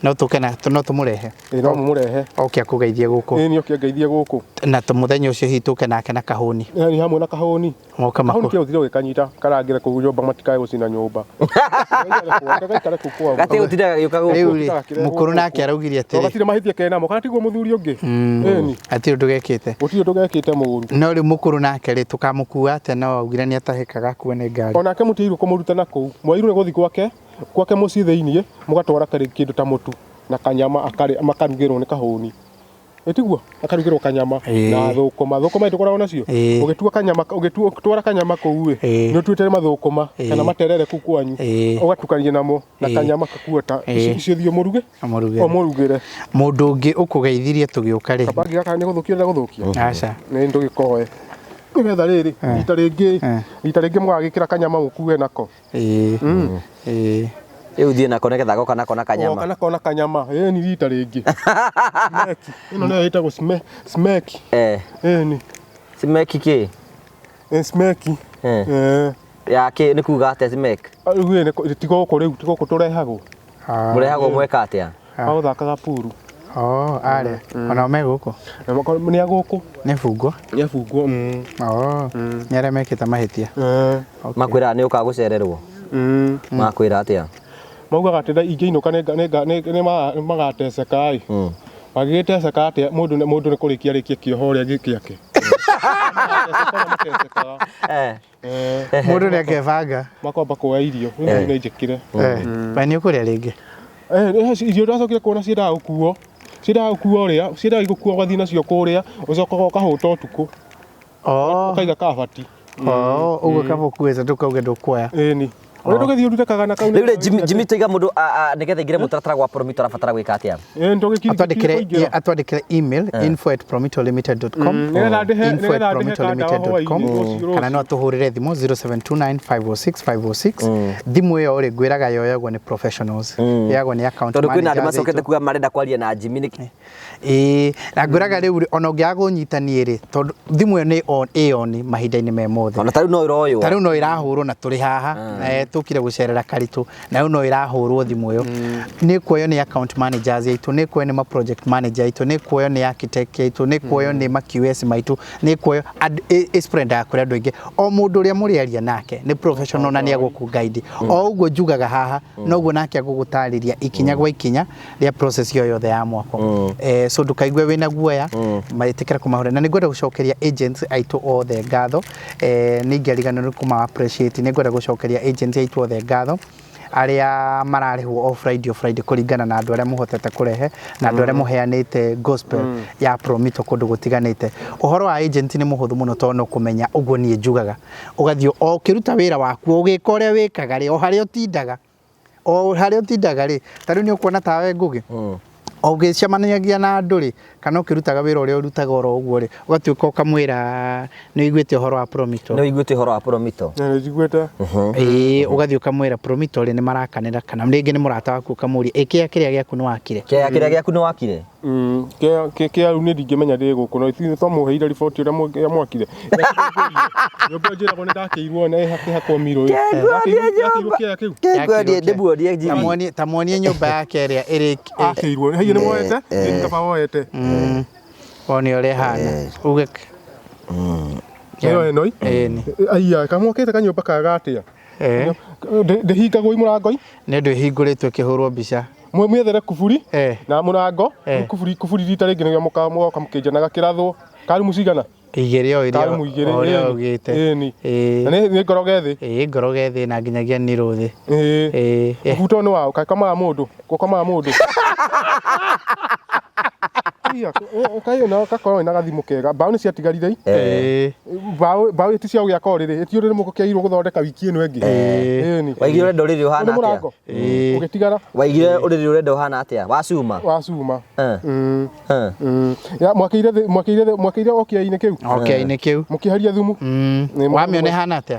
No tũke na no tũmũrehe? No mũmũrehe. Oke akũgeithie gũkũ. Ĩĩ nĩ oke angeithie gũkũ. Na mũthenya ũcio hihi tũke nake na kahũni. Nĩ hamwe na kahũni. Moka Kahũni kĩo ũthire ũgĩkanyita karangĩre kũu nyũmba matikae gũcina nyũmba. Gaikare kũu kwao. Gatĩ gũtindaga gĩũka gũkũ. Rĩu rĩ, mũkũrũ nake araugire atĩrĩ. Gatirĩ mahĩtia kenamo kana tiguo mũthuri ũngĩ? Ĩni. Hatirĩ ũndũ gekĩte. Gũtirĩ ũndũ gekĩte mũru. No rĩu mũkũrũ nake rĩ, tũkamũkua atĩa no augire nĩ atahĩkaga akue nĩ ngari. Onake mũtiagĩrĩirwo kũmũruta na kũu. Mwagĩrĩirwo nĩ gũthiĩ gwake, gwake mũciĩ thĩiniĩ, mũgatwara kĩndũ ta mũtu na kanyama akarĩa, makarugĩrwo nĩ kahũni. Ĩtiguo? Akarugĩrwo kanyama na thũkũma. Thũkũma ĩtũkoragwo nacio? Ũgĩtua kanyama, ũgĩtwara kanyama kũu ĩ, nĩ ũtuĩte mathũkũma kana materere kũu kwanyu, ũgatukania namo na kanyama kakuota. Icio thiĩ ũmũruge? Ũmũrugĩre. Mũndũ ũngĩ ũkũgeithirie tũgĩũka rĩ? Kabagi gaka nĩ gũthũkia ũrenda gũthũkia? Aca. Nĩ ndũgĩkoe. Nĩgetha rĩrĩ rita rĩngĩ, rita rĩngĩ mũgagĩkĩra kanyama mũkue nako. Ĩĩ. Ĩĩ. Rĩu thiĩ nako nĩgetha goka nako na Goka kanyama. nako na kanyama. Ĩni rita rĩngĩ. Smeki. Ĩno nayo ĩtagwo smeki. Ĩni. Smeki kĩ? Smeki. Ya kĩ nĩ kuga atĩa smek? Rĩu ĩ ti gũkũ rĩu, ti gũkũ tũrehagwo. Mũrehagwo mweka atĩa? Magũthakaga puru. Oh, arĩa. Onao me gũkũ? Nĩ a gũkũ. Nĩ bungwo? Nĩ bungwo. Oh, nĩ arĩa mekĩte mahĩtia. Makwĩraga nĩ ũkaga gũcererwo? Makwĩra atĩa? Maugaga atĩ ingĩinũka nĩ magateceka ĩ. Magĩgĩteceka atĩa mũndũ mũndũ nĩ kũrĩkia arĩkie kĩoho ũrĩa gĩake. Matecekaga. Mũndũ nĩ akebanga. Makwamba kuoya irio, rĩu nĩ njĩkĩre. Na nĩ ũkũrĩa rĩngĩ? Irio ndacokire kuona ciendaga gũkuo. Ciendaga gũkuo ũrĩa, ciendaga gũkuo ũgathiĩ nacio kũrĩa, ũcokaga ũkahũta ũtukũ. Ũkaiga kabati. Oh, ũguo kaba ũkuĩte ndũkauge ndũkuoya. Ĩni. Ũrĩa ndũgĩthiĩ ũrute kagana kau. Rĩu rĩ Jimmy tũiga mũndũ nĩgetha aingĩre mũtaratara gwa Promito arabatara gwĩka atĩa? Atwandĩkĩre atwandĩkĩre email info@promitolimited.com, info@promitolimited.com, kana no atũhũrĩre thimũ 0729 506 506. Thimũ ĩyo rĩ ngwĩraga yoyagwo nĩ professionals, yoyagwo nĩ account Tondũ kwĩna andũ managers macokete aitũ. kuga marenda kwaria na Jimmy nĩkĩ? Ĩĩ, na ngwĩraga rĩu rĩ, ona ũngĩaga kũnyitania rĩ, tondũ thimũ ĩyo nĩ on, ĩ on mahinda-inĩ me mothe. Ona ta rĩu no ĩroywo. Ta rĩu no ĩrahũrwo na tũrĩ haha, tũkire gũcerera Karitũ, na rĩu no ĩrahũrwo thimũ ĩyo. Nĩ kuoywo nĩ account managers aitũ, nĩ kuoywo nĩ ma project manager aitũ, nĩ kuoywo nĩ architect aitũ, nĩ kuoywo nĩ ma QS maitũ, nĩ kuoywo ĩ spread kũrĩ andũ aingĩ. O mũndũ ũrĩa mũrĩaria nake nĩ professional na nĩ egũkũ guide. O ũguo njugaga haha, noguo nake egũgũtarĩria ikinya gwa ikinya rĩa process ĩyo yothe ya mwako. So ndũkaigue wĩna guoya, maĩtĩkĩra kũmahũra. Na nĩngwenda gũcokeria agents aitũ othe ngatho. Nĩ ingĩariganĩrwo nĩ kũma appreciate. Nĩngwenda gũcokeria agents aitũ othe ngatho arĩa mararĩhwo o Friday o Friday kũringana na andũ arĩa mũhotete kũrehe na andũ arĩa mũheanĩte gospel ya Promito kũndũ gũtiganĩte. Ũhoro wa agent nĩ mũhũthũ mũno tondũ no kũmenya ũguo niĩ njugaga. Ũgathiĩ o ũkĩruta wĩra waku ũgĩka ũrĩa wĩkaga rĩ, o harĩa ũtindaga, o harĩa ũtindaga rĩ, ta rĩu nĩ ũkuona tawe Ngũgĩ, o ũgĩcemaniagia na andũ rĩ, kana ũkĩrutaga wĩra ũrĩa ũrutaga oro ũguo rĩ, ũgatuĩka ũkamwĩra nĩ ũiguĩte ũhoro wa Promito. Nĩ ũiguĩte ũhoro wa Promito? Nĩ njiguĩte. Ĩĩ, ũgathiĩ ũkamwĩra Promito rĩ nĩ marakanĩra, kana rĩngĩ nĩ mũrata waku ũkamũria ĩ kĩea kĩrĩa gĩaku nĩ wakire? Kĩea kĩrĩa gĩaku nĩ wakire? Kĩa rĩu niĩ ndingĩmenya ndĩ gũkũ, no ithuĩ twamũheire riboti ũrĩa mwakire. Nyũmba ĩyo njĩragwo nĩ ndakĩirwo na ĩhakwo mirũ. Yakĩirwo kĩea kĩu? Kĩnguonie, ndĩmuonie Jimmy. Ta muonie nyũmba yake ĩrĩa ĩrĩ Akĩirwo, hihi nĩ woete? Nĩ kaba woete. Wone ũrĩa ĩhana. Uge Ĩyo ĩno? Ĩni. Aiya, kamwakĩte kanyũmba kaga atĩa? Ndĩhingagwo i mũrango i? Nĩ ũndũ ĩhingũrĩtwo ĩkĩhũrwo mbica. Mwethere kuburi na mũrango, kuburi kuburi rita rĩngĩ nĩguo mũgoka mũkĩnjanaga kĩrathwo. Karumu cigana? Igĩrĩ o iria Karumu igĩrĩ. ũrĩa ugĩte. Ĩni. Na nĩ ngoroge thĩ? Ĩĩ, ngoroge thĩ na nginyagia nirũ thĩ. Ĩĩ. Mũbuto nĩ waũ? Kaĩ mũndũ? Gũkomaga mũndũ? Iya, kaĩ no gakorwo na gathimũ kega. Mbaũ nĩ ciatigarire i? Mbaũ mbaũ ti cia gũgĩaka ũrĩrĩ. Ĩti ũrĩrĩ mũgũkĩairwo gũthondeka wiki ĩno ĩngĩ. Ĩni. Waigire ũrenda ũrĩrĩ ũhana atĩa? Mũrango. Ũgĩtigara. Waigire ũrĩrĩ ũrenda ũhana atĩa? Wa cuma? Wa cuma. Ya mwakĩire mwakĩire mwakĩire o kĩainĩ kĩu. O kĩainĩ kĩu. Mũkĩeheria thumu. Wamĩona ĩhana atĩa?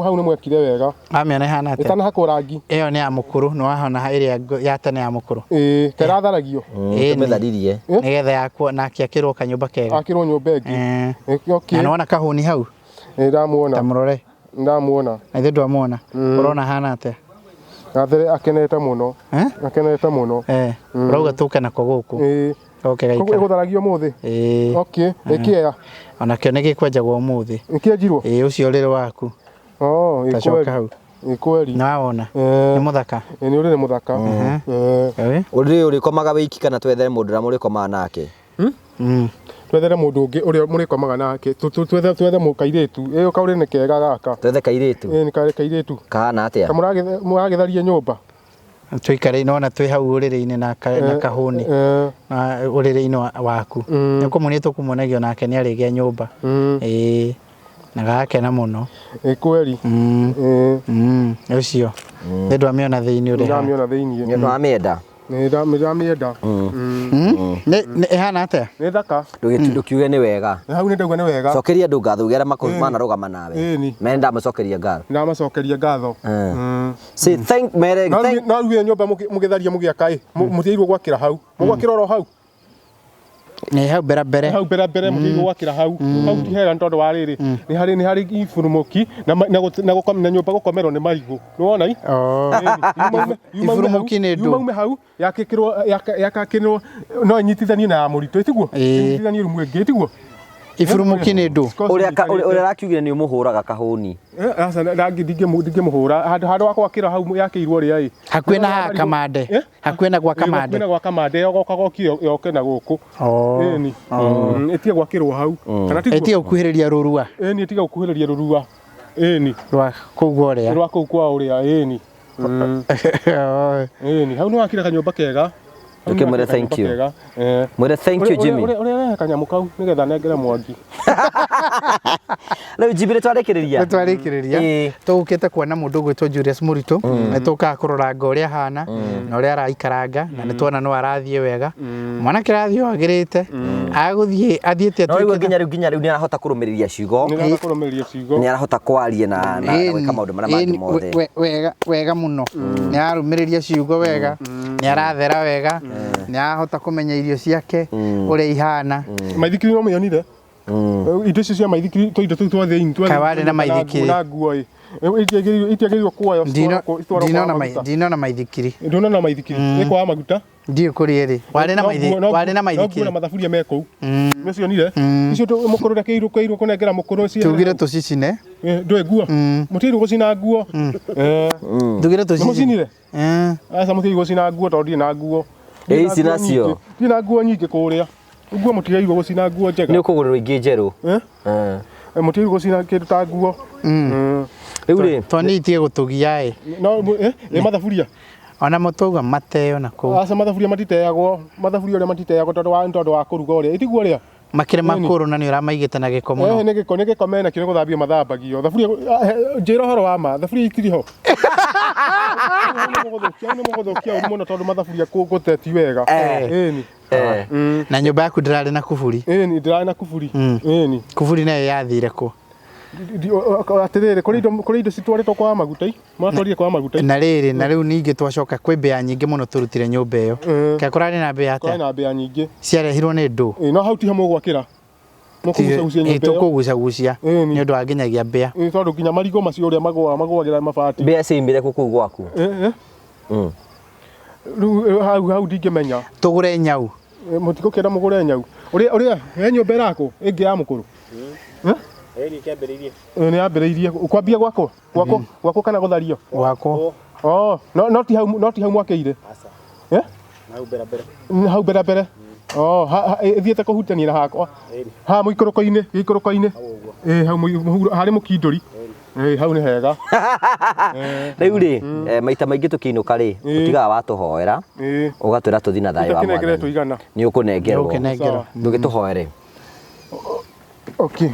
Hau nĩ mwekire wega. Wamĩona ĩhana atĩa? Ĩtanahakwo rangi. Ĩyo nĩ ya mũkũrũ, nĩ wahona ĩrĩa ya tene ya mũkũrũ. Ĩĩ, karatharagio. Tũmĩtharirie. Nĩgetha yakwo nake akĩrwo kanyũmba kega. Akĩrwo nyũmba ĩngĩ. Na nĩwona kahũni hau? Nĩ ndamuona. Ta mũrore. Ndamuona. Na ithuĩ ndwamuona. Ũrona hana atĩa? Gathere akenete mũno. Akenete mũno. Ũrauga tũke nako gũkũ. Ĩĩ. Oke gaikara. Ĩgũtharagio ũmũthĩ? Ĩĩ. Okay, ĩkĩea. Onakĩo nĩ gĩkwenjagwo ũmũthĩ. Ĩkĩenjirwo? Ĩĩ, ũcio ũrĩrĩ waku. Oh, Ta coka hau. Ĩ kweli. Nĩ wawona? Nĩ mũthaka. Ĩ nĩ ũrĩrĩ mũthaka. Ũrĩrĩ ũrĩkomaga wĩiki kana twethere mũndũ ũrĩa mũrĩkomaga nake? Twethere mũndũ ũngĩ ũrĩa mũrĩkomaga nake. Twethe kairĩtu. Ĩ kaũrĩrĩ nĩ kega gaka. Twethe kairĩtu? Ĩ nĩ kairĩtu. Kahana atĩa? Mũragĩtharia nyũmba? Tũikare nona twĩ hau ũrĩrĩ-inĩ na kahũni na ũrĩrĩ-inĩ waku. Nĩ kũmuonia tũkũmuonagia onake nĩ arĩgĩa nyũmba. Ĩĩ. Na gagakena mũno. Ĩ kweli. Ũcio. Nĩ ndwamĩona thĩinĩ ũrĩa. Ndamĩona thĩinĩ. Nĩ wamĩenda? Nĩ ndamĩenda. Nĩ ĩhana atĩa? Nĩ thaka. Ndũkiuge nĩ wega. Hau nĩ ndauga nĩ wega. Cokeria andũ ngatho uge arĩa manarũgama nawe. Ĩni. Mere ndamacokeria ngatho. Ndamacokeria ngatho. Say thank mere thank. No rĩu nyũmba mũgĩtharia mũgĩaka ĩ, mũtiagĩrĩirwo gwakĩra hau. Mũgwakĩra oro hau. Nĩ hau mbere mbere. Hau mbere mbere mũtiagĩrĩirwo gwakĩra hau. Hau ti hega nĩ tondũ wa rĩrĩ. Nĩ harĩ iburumuki na na nyũmba gũkomerwo nĩ marigũ. Nĩ wona i? Iburumuki nĩ ndũ. Yuma hau yakĩkĩrwo yakakĩrwo no ĩnyitithanio na ya mũritũ ĩtiguo? Ĩnyitithanio rumu ĩngĩ ĩtiguo? Iburumuki nĩ ndũ. Ũrĩa ũrakiugire nĩ ũmũhũraga kahũni. Aca ndingĩmũhũra handũ wa gwakĩra hau yakĩirwo rĩa ĩ. Hakuhĩ na haha Kamande. Hakuhĩ na gwa Kamande. Hakuhĩ na gwa Kamande yogoka gokio yoke na gũkũ. Ĩni. Ĩtige gwakĩrwo hau. Kana tiguo? Ĩtige gũkuhĩrĩria rũrua. Ĩni ĩtige gũkuhĩrĩria rũrua. Ĩni. Rwa kũu gwa ũrĩa. Rwa kũu kwa ũrĩa ĩni. Ĩni hau nĩ wakire kanyũmba kega. Ũkĩmwĩre thank you. Mwĩre thank you Jimmy. Ũrĩa ũrehe kanyamũ kau nĩgetha nengere Mwangi. Rĩu Jimmy nĩ twarĩkĩrĩria. Nĩ twarĩkĩrĩria. Tũgũkĩte kuona mũndũ ũgwĩtwo Julius Mũritũ. Nĩ tũkaga kũroranga ũrĩa ahana na ũrĩa araikaranga na nĩ tuona no arathiĩ wega. Mwanake arathiĩ o agĩrĩte. Agũthiĩ athiĩte No rĩu nginya rĩu nĩ arahota kũrũmĩrĩria ciugo. Nĩ arahota kũrũmĩrĩria ciugo. Nĩ arahota kwaria na gwĩka maũndũ marĩa mangĩ mothe. Wega wega mũno. Nĩ ararũmĩrĩria ciugo wega. Nĩ arathera wega. Nĩ arahota kũmenya irio ciake ũrĩa ihana. Maithikiri no mĩonire. Indo icio cia maithikiri tũ indo tũu twa thĩinĩ twa Kawarĩ na maithikiri. Na nguo ĩ. Itiagĩrĩirwo kuoywo Ndinona maithikiri. Ndunona maithikiri. Ĩ kwaga maguta. Ndiũ kũrĩ ĩrĩ. Warĩ na maithikiri. No nguo na mathaburia me kũu. Nĩ cionire? Icio mũkũrũ ũrĩa kĩirwo kũnengera mũkũrũ ũcio. Tugire tũcicine. Ndũĩ nguo? Mũtiagĩrĩirwo gũcina nguo. Tugire tũcicine. Nĩmũcinire? Aca mũtiagĩrĩirwo gũcina nguo tondũ ndirĩ na nguo. Ĩ ici nacio. Ndirĩ na nguo nyingĩ kũrĩa. Nguo mũtiagĩrĩirwo gũcina nguo njega. Nĩ ũkũgũrĩrwo ingĩ njerũ. Mũtiagĩrĩirwo gũcina kĩndũ ta nguo. Rĩu rĩ. Tondũ itige gũtũgia ĩ. No ĩ mathaburia. Ona mũtauga mateo na kũu. Aca mathaburia matiteagwo. Mathaburia ũrĩa matiteagwo tondũ wa kũruga ũrĩa. Ĩtiguo ũrĩa? Makĩrĩ makũrũ na nĩ ũramaigĩte na gĩko mũno. Nĩ gĩko nĩ gĩko mena kĩo nĩ gũthambio mathambagio. Thaburia njĩra ũhoro wa ma, thaburia itirĩ ho. Nĩ mũgũthũkia ũru mũno tondũ mathaburia gũte ti wega. Ĩni. Na nyũmba yaku ndĩrarĩ na kuburi. Ĩni ndĩrarĩ na kuburi. Ĩni. Kuburi nayo yathire kũ? Atĩrĩrĩ, kũrĩ indo citwarĩtwo kwa maguta i. Mwatwarire kwa maguta. Na rĩrĩ, na rĩu ningĩ twacoka kwĩ mbĩa nyingĩ mũno tũrutire nyũmba ĩyo. Kaĩ kũrarĩ na mbĩa atĩa? Kũrarĩ na mbĩa nyingĩ. Ciarehirwo nĩ ndũ. No hau tiho mũgwakĩra. Mũkũgucagucia nyũmba ĩyo. Tũkũgucagucia nĩ ũndũ wa nginyagia mbĩa. Tondũ nginya marigũ macio ũrĩa magũagĩra mabati. Mbĩa ciaimire kũ kũu gwaku? Rĩu hau ndingĩmenya. Tũgũre nyau. Mũtigũkĩenda mũgũre nyau. Ũrĩa he nyũmba ĩrakwo ĩngĩ ya mũkũrũ. Nĩ yambĩrĩirie. Kwambia gwakwo? Gwakwo kana gũthario? Gwakwo. Oh, no ti hau no ti hau mwakĩire. Eh? Hau mbere mbere. Hau mbere mbere. Oh, ĩthiĩte kũhutania na hakwa. Ha mũikũrũko-inĩ, gĩikũrũko-inĩ. Ĩ hau harĩ mũkindũri. Ĩ hau nĩ hega. Rĩu rĩ, maita maingĩ tũkĩinũka rĩ, ũtigaga watũhoera, ũgatwĩra tũthiĩ na thayũ wa Mwathani. Nĩ ũkũnengerwo. Ndũgĩtũhoere. Okay.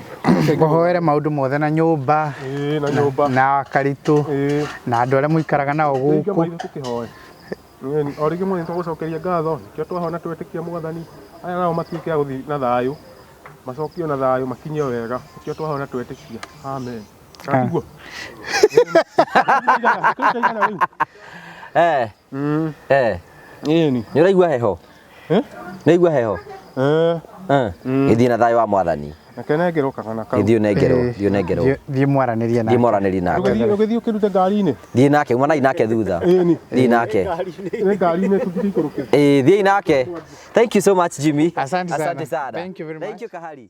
Ngũhoere maũndũ mothe na nyũmba, na nyũmba, na karitũ, na andũ arĩa mũikaraga nao gũkũ. O rĩngĩ Mwathani tũgũcokeria ngatho, nĩkĩo twahona twetĩkia Mwathani, aya nao matuĩke a gũthiĩ na thayũ, macokio na thayũ, makinyio wega, nĩkĩo twahona twetĩkia. Amen. Kana tiguo? Nĩ ũraigua heho? Nĩ ũraigua heho? Gĩthiĩ na thayũ wa Mwathani. Reke nengerwo kagana kau. Gĩthiĩ ũnengerwo, thiĩ ũnengerwo. Thiĩ mwaranĩrie nake. Thiĩ mwaranĩrie nake. Ũgĩthiĩ ũkĩrute ngari-inĩ. Thiĩ nake, umanai nake thutha. Thiĩ nake. Nĩ ngari-inĩ tũthiĩ ikũrũke. Ĩĩ, thiĩ nake. Thank you so much Jimmy. Asante sana. Asante sana. Thank you very much. Thank you Kahari.